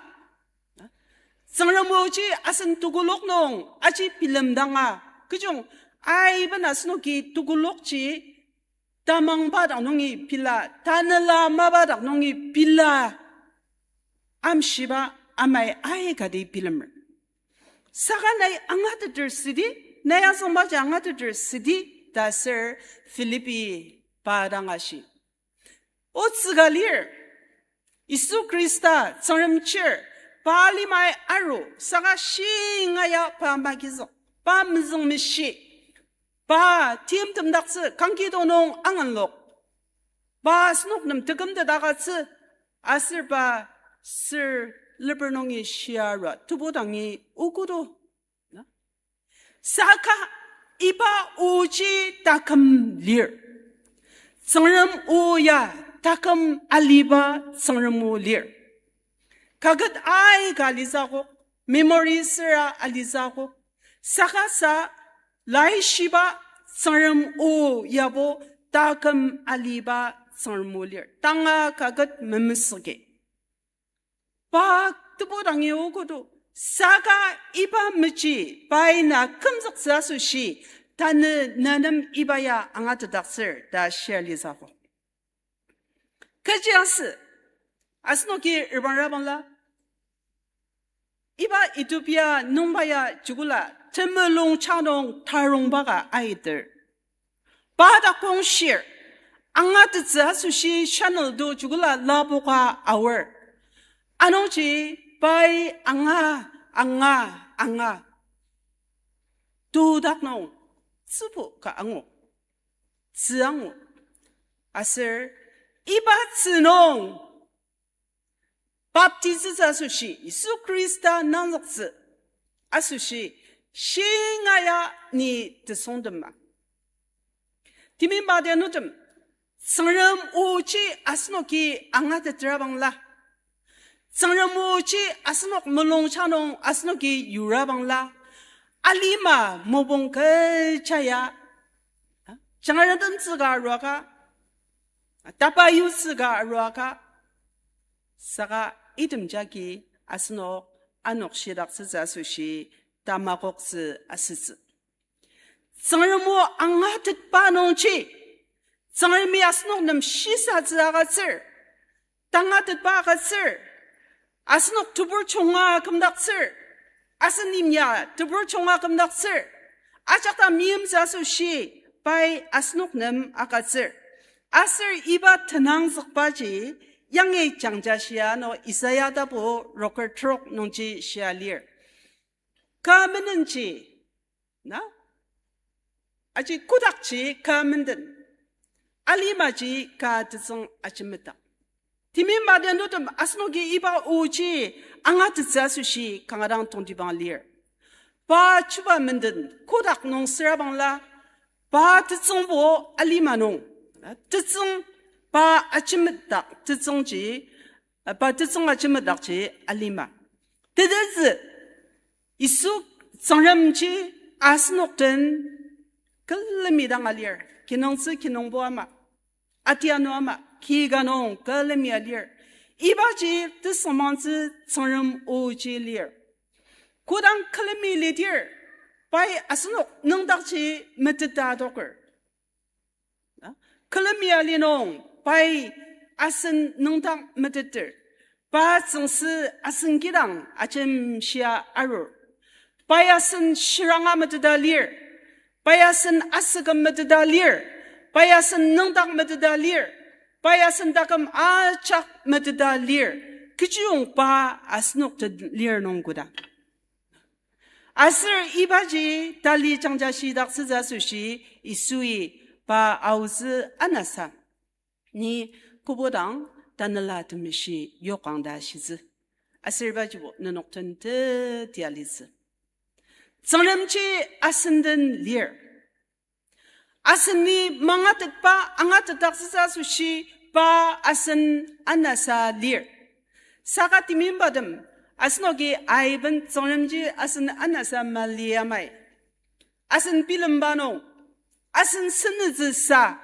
Tsüngrem oji asen tekolak nung aji bilemdanga, kechiyong aiben asenoki tekolakji tamangba dak nungi bila, tanela mapa dak nungi bila, amshiba amai aikati bilemer. Saka nai angateter südi, nai azüngbaji angateter südi ta aser Philippi pa dang ashi. Otsü ka lir, Yisu Khrista Tsüngrem chir, pa limai aru, saka shingaia pa magizük, pa mezüngmeshi, pa timtemdaktsü, kangkidong nung anganlok, pa asenok nem tekümtetdaktsü, aser pa sür leper nungi shiarua tebu dangi okudo. Na? Saka iba oji taküm lir. Tsüngrem o ya taküm aliba Tsüngrem o lir. Kaket aika litsü akok, memory süra alitsü akok. Saka sa laishiba Tsüngrem o yabo taküm aliba Tsüngrem o lir. Tanga kaket memesüki. Pa tebu dangi okodo, saka iba meji pai na kümzüktsü asoshi, tanü na nem iba ya angatetdaktsür ta shia litsü akok. Kechiaser, asenoki repranga bangla, iba Ethiopia nungba ya jukula temulung chanung tarungba ka aiter. Pa dak kongshir, angatettsü asoshi channel do jukula lapoka aor. Anungji pai anga, anga, anga. Tudak nung, tsübu ka angu. Tsü angu. Aser, iba tsü nung, baptism asoshi, Yisu Khrista nangzüktsü asoshi, shinga ya ni tesongtema. Timimba tianutem, Tsüngrem oji asenoki angatetra bangla. Tsüngrem oji asenok mulung chanung asenoki yura bangla. Alima mopung kecha ya, jangratemtsü ka aruaka, tapa yutsü ka aruaka, saka item jagi asenok anok shidaktsütsü asoshi tamakoktsü asütsü. Tsüngrem o angatetba nungji, Tsüngremi asenok nem shisatsü agütsür, tangatetba agütsür, asenok tebur junga kümdaktsür, asen yimya tebur junga kümdaktsür, ajak dang meimtsü asoshi pai asenok nem agütsür. Aser iba tenangzükbaji yangi jangja shia nung Isaiah tapu roker trok nungji shia lir. Ka menenji, na? Aji kodakji ka menden, alimaji ka tetsüng ajemedak. Timimba tianutem, asenoki iba oji angatettsü asoshi kanga dang tongtibang lir. Pa chuba menden kodak nung süra bangla, pa tetsüngbo alima nung, tetsüng pa ajemedak, tetsüngji, pa tetsüng ajemedakji alima. Tetezü, Yisu Tsüngremji asenok den külemi dang alir, kinungtsü kinungpo ama, atianu ama, ki ka nung külemi alir. Ibaji tesüngmangtsü Tsüngrem oji lir. Kodang külemi lidir, pai asenok nüngdakji meteta adoker. Külemi ali nung, pai asen nüngdak meteter. Pa tsüngsü asen kidang ajemshia arur. Pai asen shiranga meteta lir. Pai asen asüküm meteta lir. Pai asen nüngdak meteta lir. Pai asen taküm ajak meteta lir. Kechiyong pa asenok den lir nung koda. Aser ibaji tali jangja shidaktsütsü asoshi Yisui pa aotsü anasa, ni kübok dang Tanela Temeshi yokang ta shitsü. Aser ibajibo nenok den teti alitsü. Tsüngremji asen den lir. Asen ni mangatetba angatetdaktsütsü asoshi pa asen anasa lir. Saka timimbatem, asenoki aiben Tsüngremji asen anasa mali amai. Asen bilemba nung, asen senütsüsa,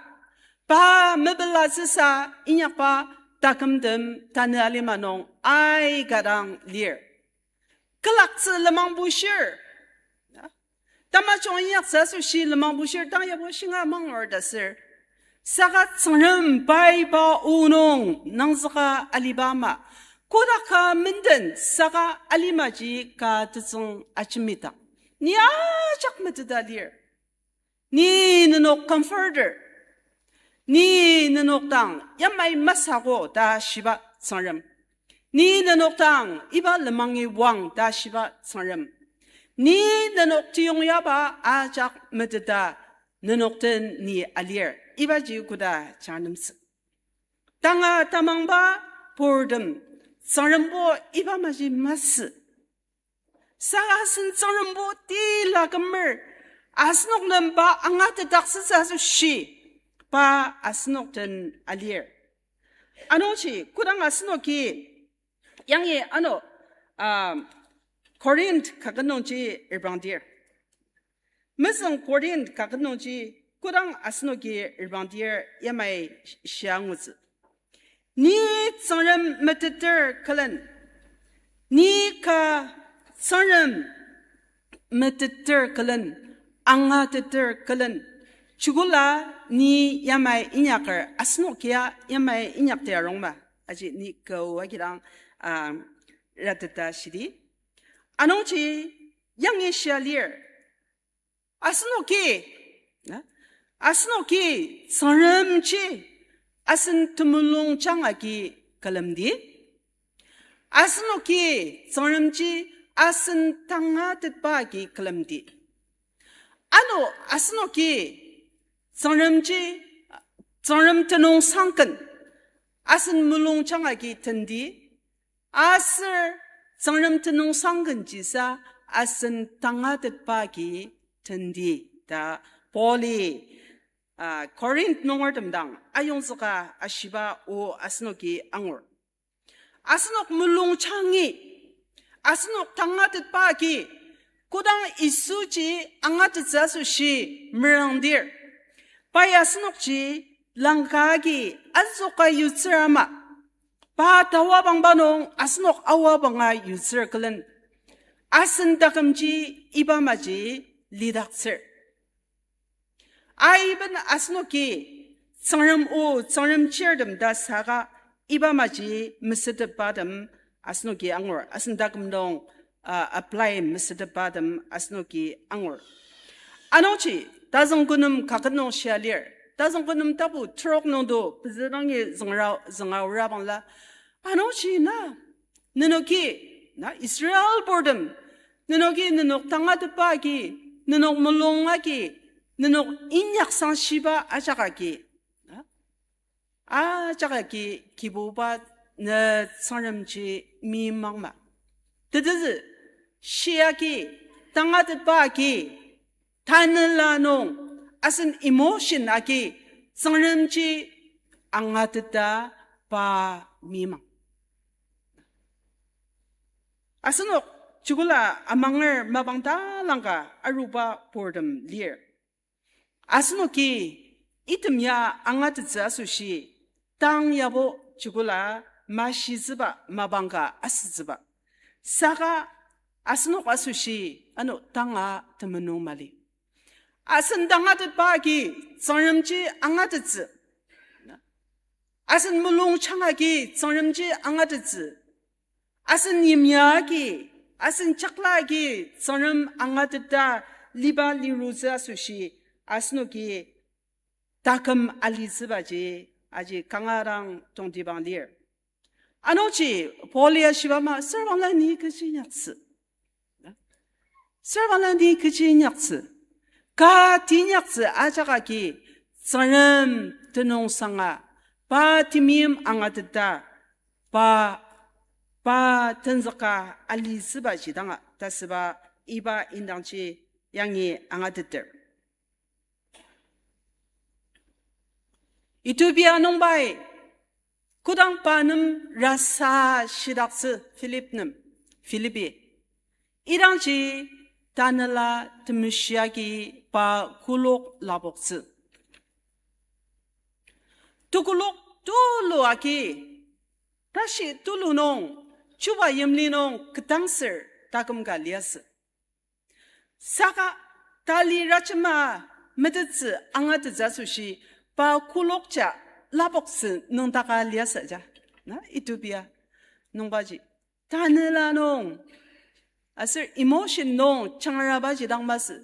pa mepelatsüsa inyakba takümtem tanü alima nung aika dang lir. Külaktsü lenmang bushir. Tamajung inyaktsü asoshi lenmang bushir, tang yabo shinga mangur ta sür. Saka Tsüngrem pai pa o nung nangzüka aliba ama, kodak ka menden saka alimaji ka tetsüng ajemidak, ni ajak meteta lir. Ni nenok comforter. Ni nenok dang yamai masüogo ta shiba Tsüngrem. Ni nenok dang iba lenmangi wang ta shiba Tsüngrem. Ni nenok tiyongyaba ajak meteta nenok den ni alir. Ibaji koda jangnemtsü. Tanga tamangba purtem, Tsüngrembo iba maji masü. Saka asen Tsüngrembo tila kümer, asenok nem pa angatetdaktsütsü asoshi, pa asenok den alir. Anungji kodang asenoki, yangi ano, um, Korinth kaket nungji reprangdir. Mezüng Korinth kaket nungji kodang asenoki reprangdir yamai shia angutsü. Ni Tsüngrem meteter külen, ni ka Tsüngrem meteter külen, angateter külen, chikula ni yamai inyaker, asenokia yamai inyakti arungma. Aji ni kau agidang, ah, rateta shidi. Anungji yangi shia lir. Asenoki, na? Asenoki Tsüngremji asen temulungjang agi külemdi. Asenoki Tsüngremji asen tangatetba agi külemdi. Ano asenoki Tsüngremji, Tsüngrem tenüngsangken asen mulungjang agi tendi. Aser Tsüngrem tenüngsangkenjisa asen tangatetba agi tendi ta Pauli, ah, Korinth nungertem dang ayongzüka ashiba o asenoki angur. Asenok mulungjangi, asenok tangatetba agi, kodang Yisuji angatettsü asoshi merangdir, pai asenokji langka agi azüka yutsür ama, pa tawabangba nung asenok awabanga yutsür külen, asen takümji iba maji lidaktsür. Aiben asenoki Tsüngrem o Tsüngrem chirtem ta saka iba maji mesütepatem asenoki angur, asen taküm nung, ah, apply mesütepatem asenoki angur. Anungji tazüng kü nem kaket nung shia lir, tazüng kü nem tapu terok nungdo pezü dangi züngra-, züngaura bangla. Anungji na, nenoki, na Israelburtem, nenoki nenok tangatetba agi, nenok mulung agi, nenok inyaksang shiba ajak agi, na, ajak agi Kibuba ne Tsüngremji meimangma. Tetezü, shi agi, tangatetba agi, tanela nung, asen emotion agi, Tsüngremji angateta pa meimang. Asenok chikula amanger mapang talangka aruba purtem lir. Asenoki item ya angatettsü asoshi, tang yabo chikula mashitsüba mapang ka asütsüba. Saka asenok asoshi ano tanga temulung mali. Asen tangatetba agi Tsüngremji angatettsü. Asen mulungjang agi Tsüngremji angatettsü. Asen yimya agi, asen jakla agi Tsüngrem angateta liba lirutsü asoshi, asenoki taküm alitsübaji, aji kanga dang tongtibang lir. Anungji Paul ya shiba ama, serbangla ni kechi inyaktsü? Serbangla ni kechi inyaktsü? Ka teinyaktsü ajak agi, Tsüngrem tenüngsanga, pa temeim angateta, pa, pa tenzüka alitsübaji danga ta süba iba indangji yangi angateter. Ethiopia nungbai kodang pa nem rasa shidaktsü Philip nem, Philipi. Idangji tanela temeshi agi pa kulok lapoktsü. Tekulok tulu agi, tashi tulu nung, chuba yimli nung ketdangser taküm ka liasü. Saka tali rajema metettsü angatettsü asoshi pa kulokja lapoktsü nüngdaka liasü ja. Na, Ethiopia nungbaji. Tanela nung, aser emotion nung changrabaji dang masü.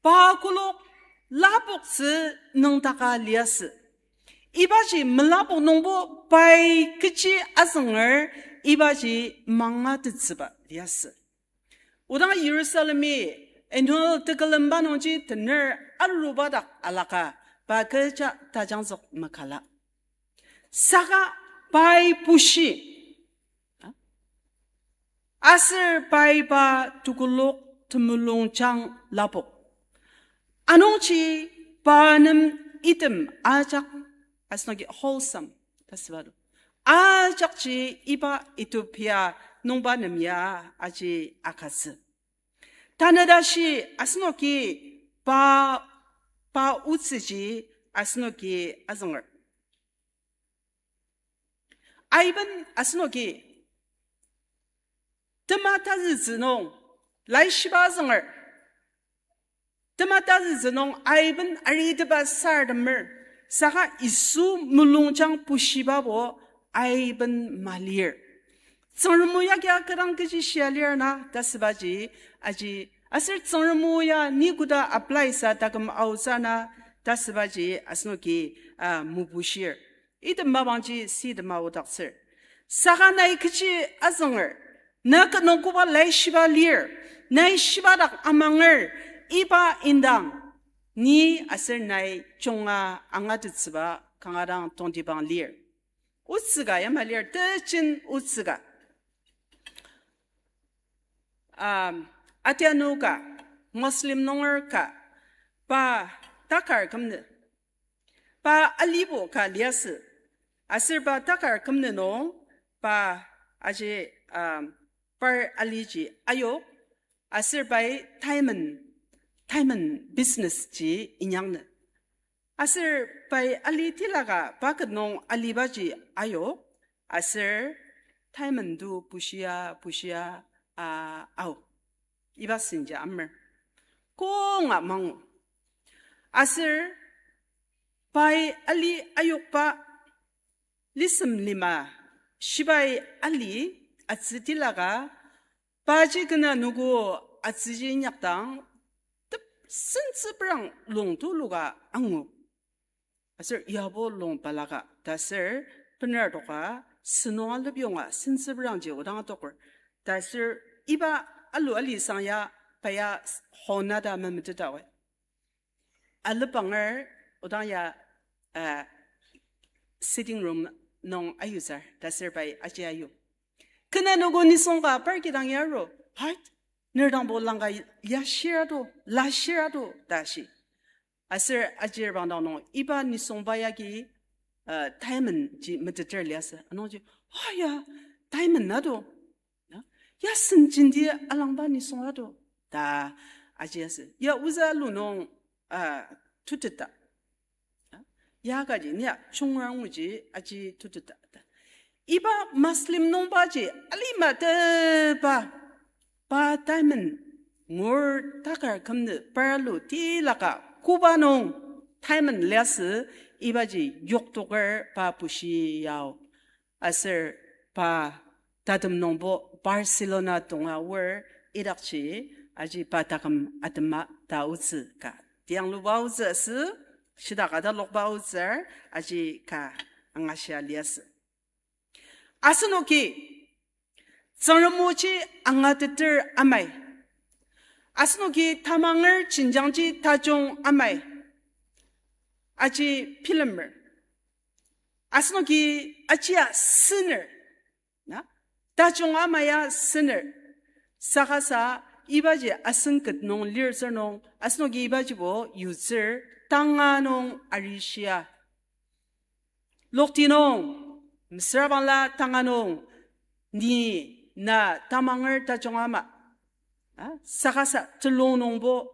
Pa kulok lapoktsü nüngdaka liasü. Ibaji melapok nungbo pai kechi azünger ibaji mangatettsüba liasü. Odang Jerusalemi annual tekülemba nungji tener aruba dak alaka pa kecha tajangzük makala. Saka pai pushi. Aser pai pa tekulok temulungjang lapok. Anungji pa nem item ajak, asenoki wholesome ta süba do. Ajakji iba Ethiopia nungba nem ya aji agütsü. Tanü tashi asenoki pa, pa otsüji asenoki azünger. Aiben asenoki tema tazütsü nung, laishiba azünger. Tema tazütsü nung aiben aritepa sarademer, saka Yisu mulungjang bushibabo aiben malir. Tsüngrem o ya kidang kechi shia lir na ta asübaji, aji, aser Tsüngrem o ya ni koda apply sa taküm aotsü na ta asübaji asenoki, ah, mebushir. Item mapangji sitema odaktsür. Saka nai kechi azünger, na kü nung koba laishiba lir, nai shiba dak amanger, iba indang ni aser nai junga angatettsüba kanga dang tongtibang lir. Otsü ka yamalir, tejen otsü ka. Um, atianu ka, Muslim nunger ka, pa takar kümnü, pa alibo ka liasü. Aser pa takar kümnü nung, pa aji, um, par aliji ayok, aser pai diamond, diamond business ji inyangnü. Aser pai ali tilaka pa kü nung alibaji ayok, aser diamond to bushia, bushia, a, ao. Iba senja amer. Konga mangu. Aser pai ali ayokba lisem lima shibai ali atsü tilaka, paji kena noko atsüji inyakdang tep sentsüprang lung tuluka angu. Aser yabo lung balaka ta aser bener toka senung alep yonga sentsüprangji odang atoker. Ta aser iba alu ali sang ya pa ya hona ta memeteta we. Alepanger odang ya, uh, sitting room nung ayutsür, ta aser pai aji ayu. Kena noko nisung ka par kidang ya aru, hai, ner dangbo langka ya shir ado, la shir ado, ta shi. Aser ajir bangdang nung iba nisungba yagi, uh, diamond ji meteter liasü. Anungji, ha ya, diamond ado. Ya, ya sen jenti alangba nisung ado. Ta aji asü. Ya ozü alu nung, ah, tuteta. Ya kaji ni ya chungra nguji aji tuteta. Iba Muslim nungbaji alima teba, pa diamond ngur takar kümnü par alu tilaka koba nung diamond liasü ibaji yoktoker pa bushi yao. Aser pa tatem nungbo Barcelona tonga aor idakji aji pa taküm atema ta otsü ka. Tiangluba otsü asü, shidaka talokba otsür, aji ka angashia liasü. Asenoki Tsüngrem oji angateter amai. Asenoki tamanger jenjangji tajung amai. Aji bilemer. Asenoki ajia sener. Na? Tajung ama ya sener. Saka sa ibaji asen ket nung lir sür nung, asenoki ibajibo yutsür tanga nung arishia. Lokti nung, mesüra bangla tanga nung, ni na tamanger tajung ama. A, saka sa telung nungbo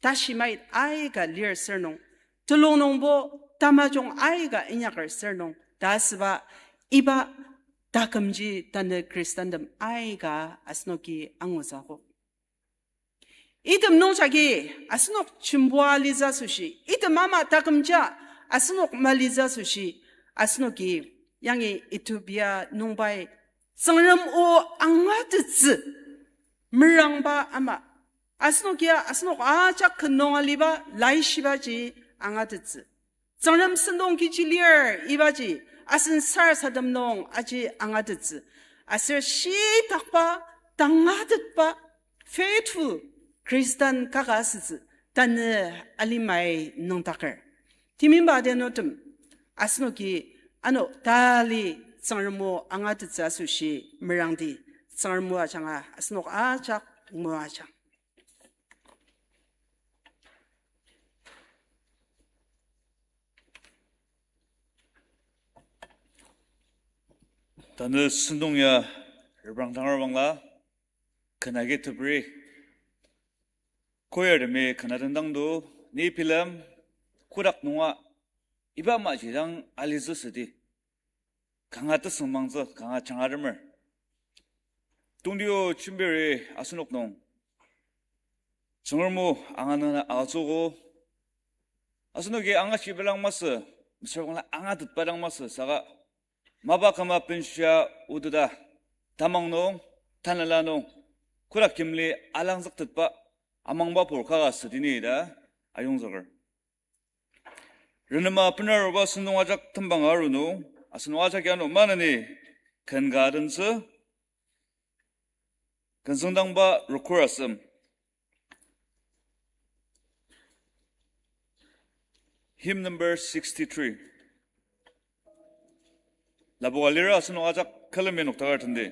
tashimait aika lir sür nung, telung nungbo tamajung aika inyaker sür nung, ta asüba iba takümji tanü Khristantem aika asenoki angutsü akok. Item nungjagi asenok jembua litsü asoshi, item ama takümja asenok malitsü asoshi, asenoki yangi Ethiopia nungbai Tsüngrem o angatettsü merangba ama, asenokia asenok ajak ket nung aliba laishibaji angatettsü. Tsüngrem sentong kechi lir ibaji asen sarasadem nung aji angatettsü. Aser shitakba, tangatetba, faithful Christian kaka asütsü tanü alimai nüngdaker. Timimba adianutem, asenoki ano tali Tsüngrem o angatettsü asoshi merangdi, Tsüngrem o ajanga asenok ajak moajang. Tanü sentong ya Reprang tangar bangla, ken agi teperi. Choirtemi ken atendang do, ni bilem, kotak nunga, iba maji dang alitsü südi. Kanga tesüngmangtsü, kanga jangatemer. Tongtio jembiri asenok nung. Tsüngrem o anganü atsüogo. Asenoki angashiba dang masü, mesüra bangla angatetba dang masü, saka mapa küma benshia oteta, tamang nung, tanela nung, kotak yimli alangzüktetba, amangba pur kaka südini ta ayongzüker. Renema benaruba sentong ajak tembang aru nung, asenok ajak ano maneni ken ka adentsü, ken süngdangba rokur asem. Hymn number sixty-three. Lapoka lira asenok ajak külemi noktakar tendi.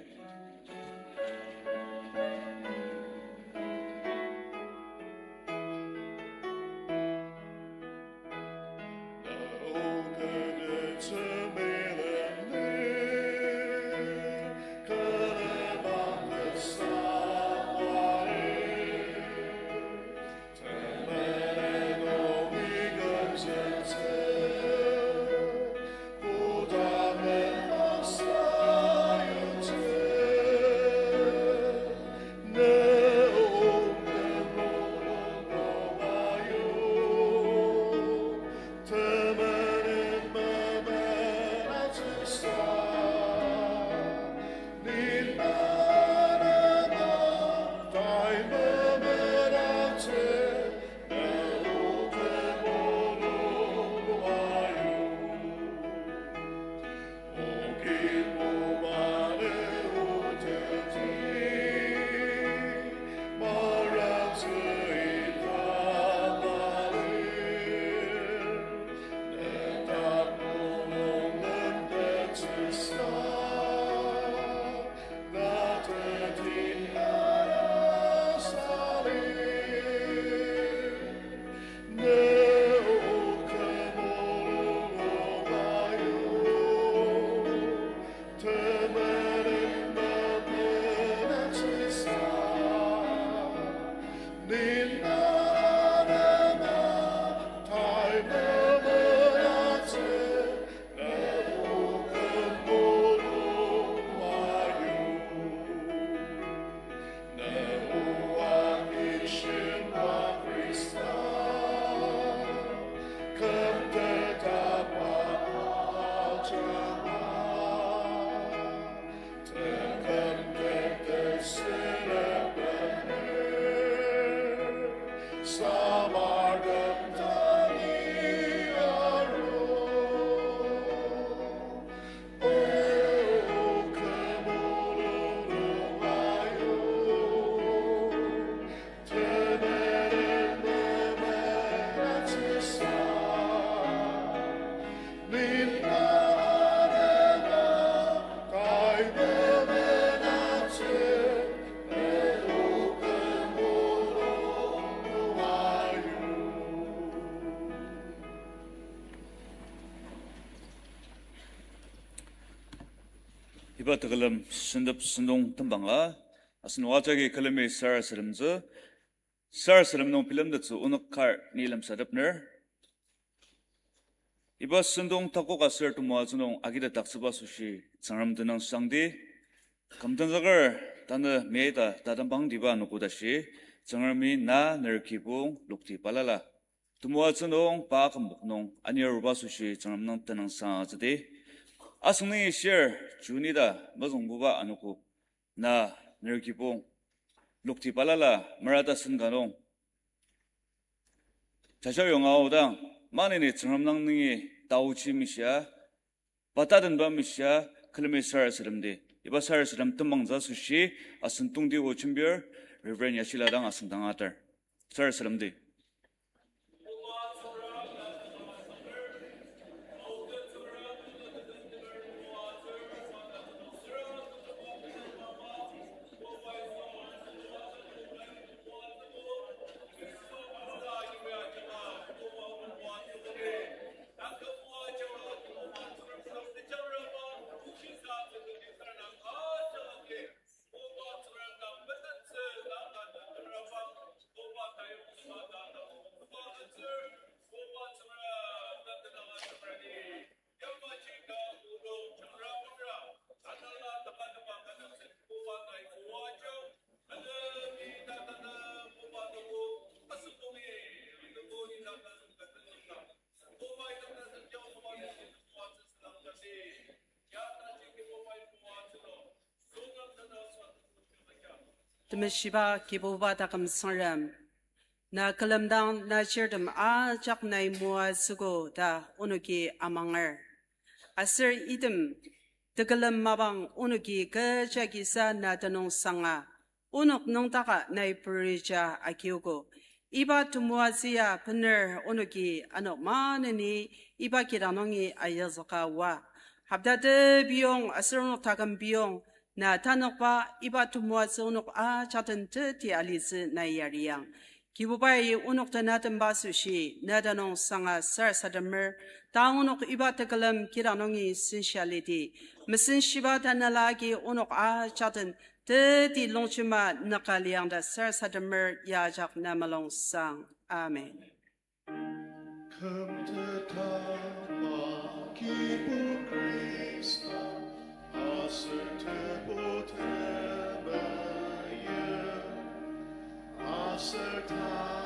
Iba tekülem sentep sentong tembanga, asenok ajaki külemi sarasademtsü, sarasadem nung bilemtettsü onük kar ni lemsatepner. Iba sentong takok aser temoatsü nung agitetdaktsüba asoshi Tsüngrem tenüngsangdi. Küm tenzüker tanü meta tatembangtiba anogo tashi, Tsüngremi na ner kibong lokti balala. Temoatsü nung pa kümpok nung aniruba asoshi Tsüngrem nem tenüngsang atsüdi. Asüngni shir June ita mezüngbuba anogo, na ner kibong lokti balala merata sen ka nung jajayonga aodang, maneni Tsüngrem nem nungi taochi mishia, pa tatenba mishia, külemi sarasademdi. Iba sarasadem tembangtsü asoshi, asen tongti o jembir, Reverend Yashila dang asüngdang atar. Sarasademdi. Meshiba Kibuba taküm Tsüngrem, na külemdang na chirtem ajak nai moatsüogo ta onoki amanger. Aser item tekülem mapang onoki kecha kisa na tenüngsanga, onok nüngdaka nai purija agiogo. Iba temoatsü ya bener onoki ano maneni iba kidang nungi ayazüka oa. Hopta tepiyong aser onok taküm piyong, na tanokba iba temoatsü onok ajak den teti alitsü nai yariang. Kibubai onok tenatemba asoshi, na tenüngsanga sarasademer, tang onok iba tekülem kidang nungi sensa lidi. Mesenshiba tanela agi onok ajak den teti longjema nüka liang ta sarasademer ya ajak na mulungsang. Amen. Kümtetba Kibu Khrista, aser Tebu temeim, aser ta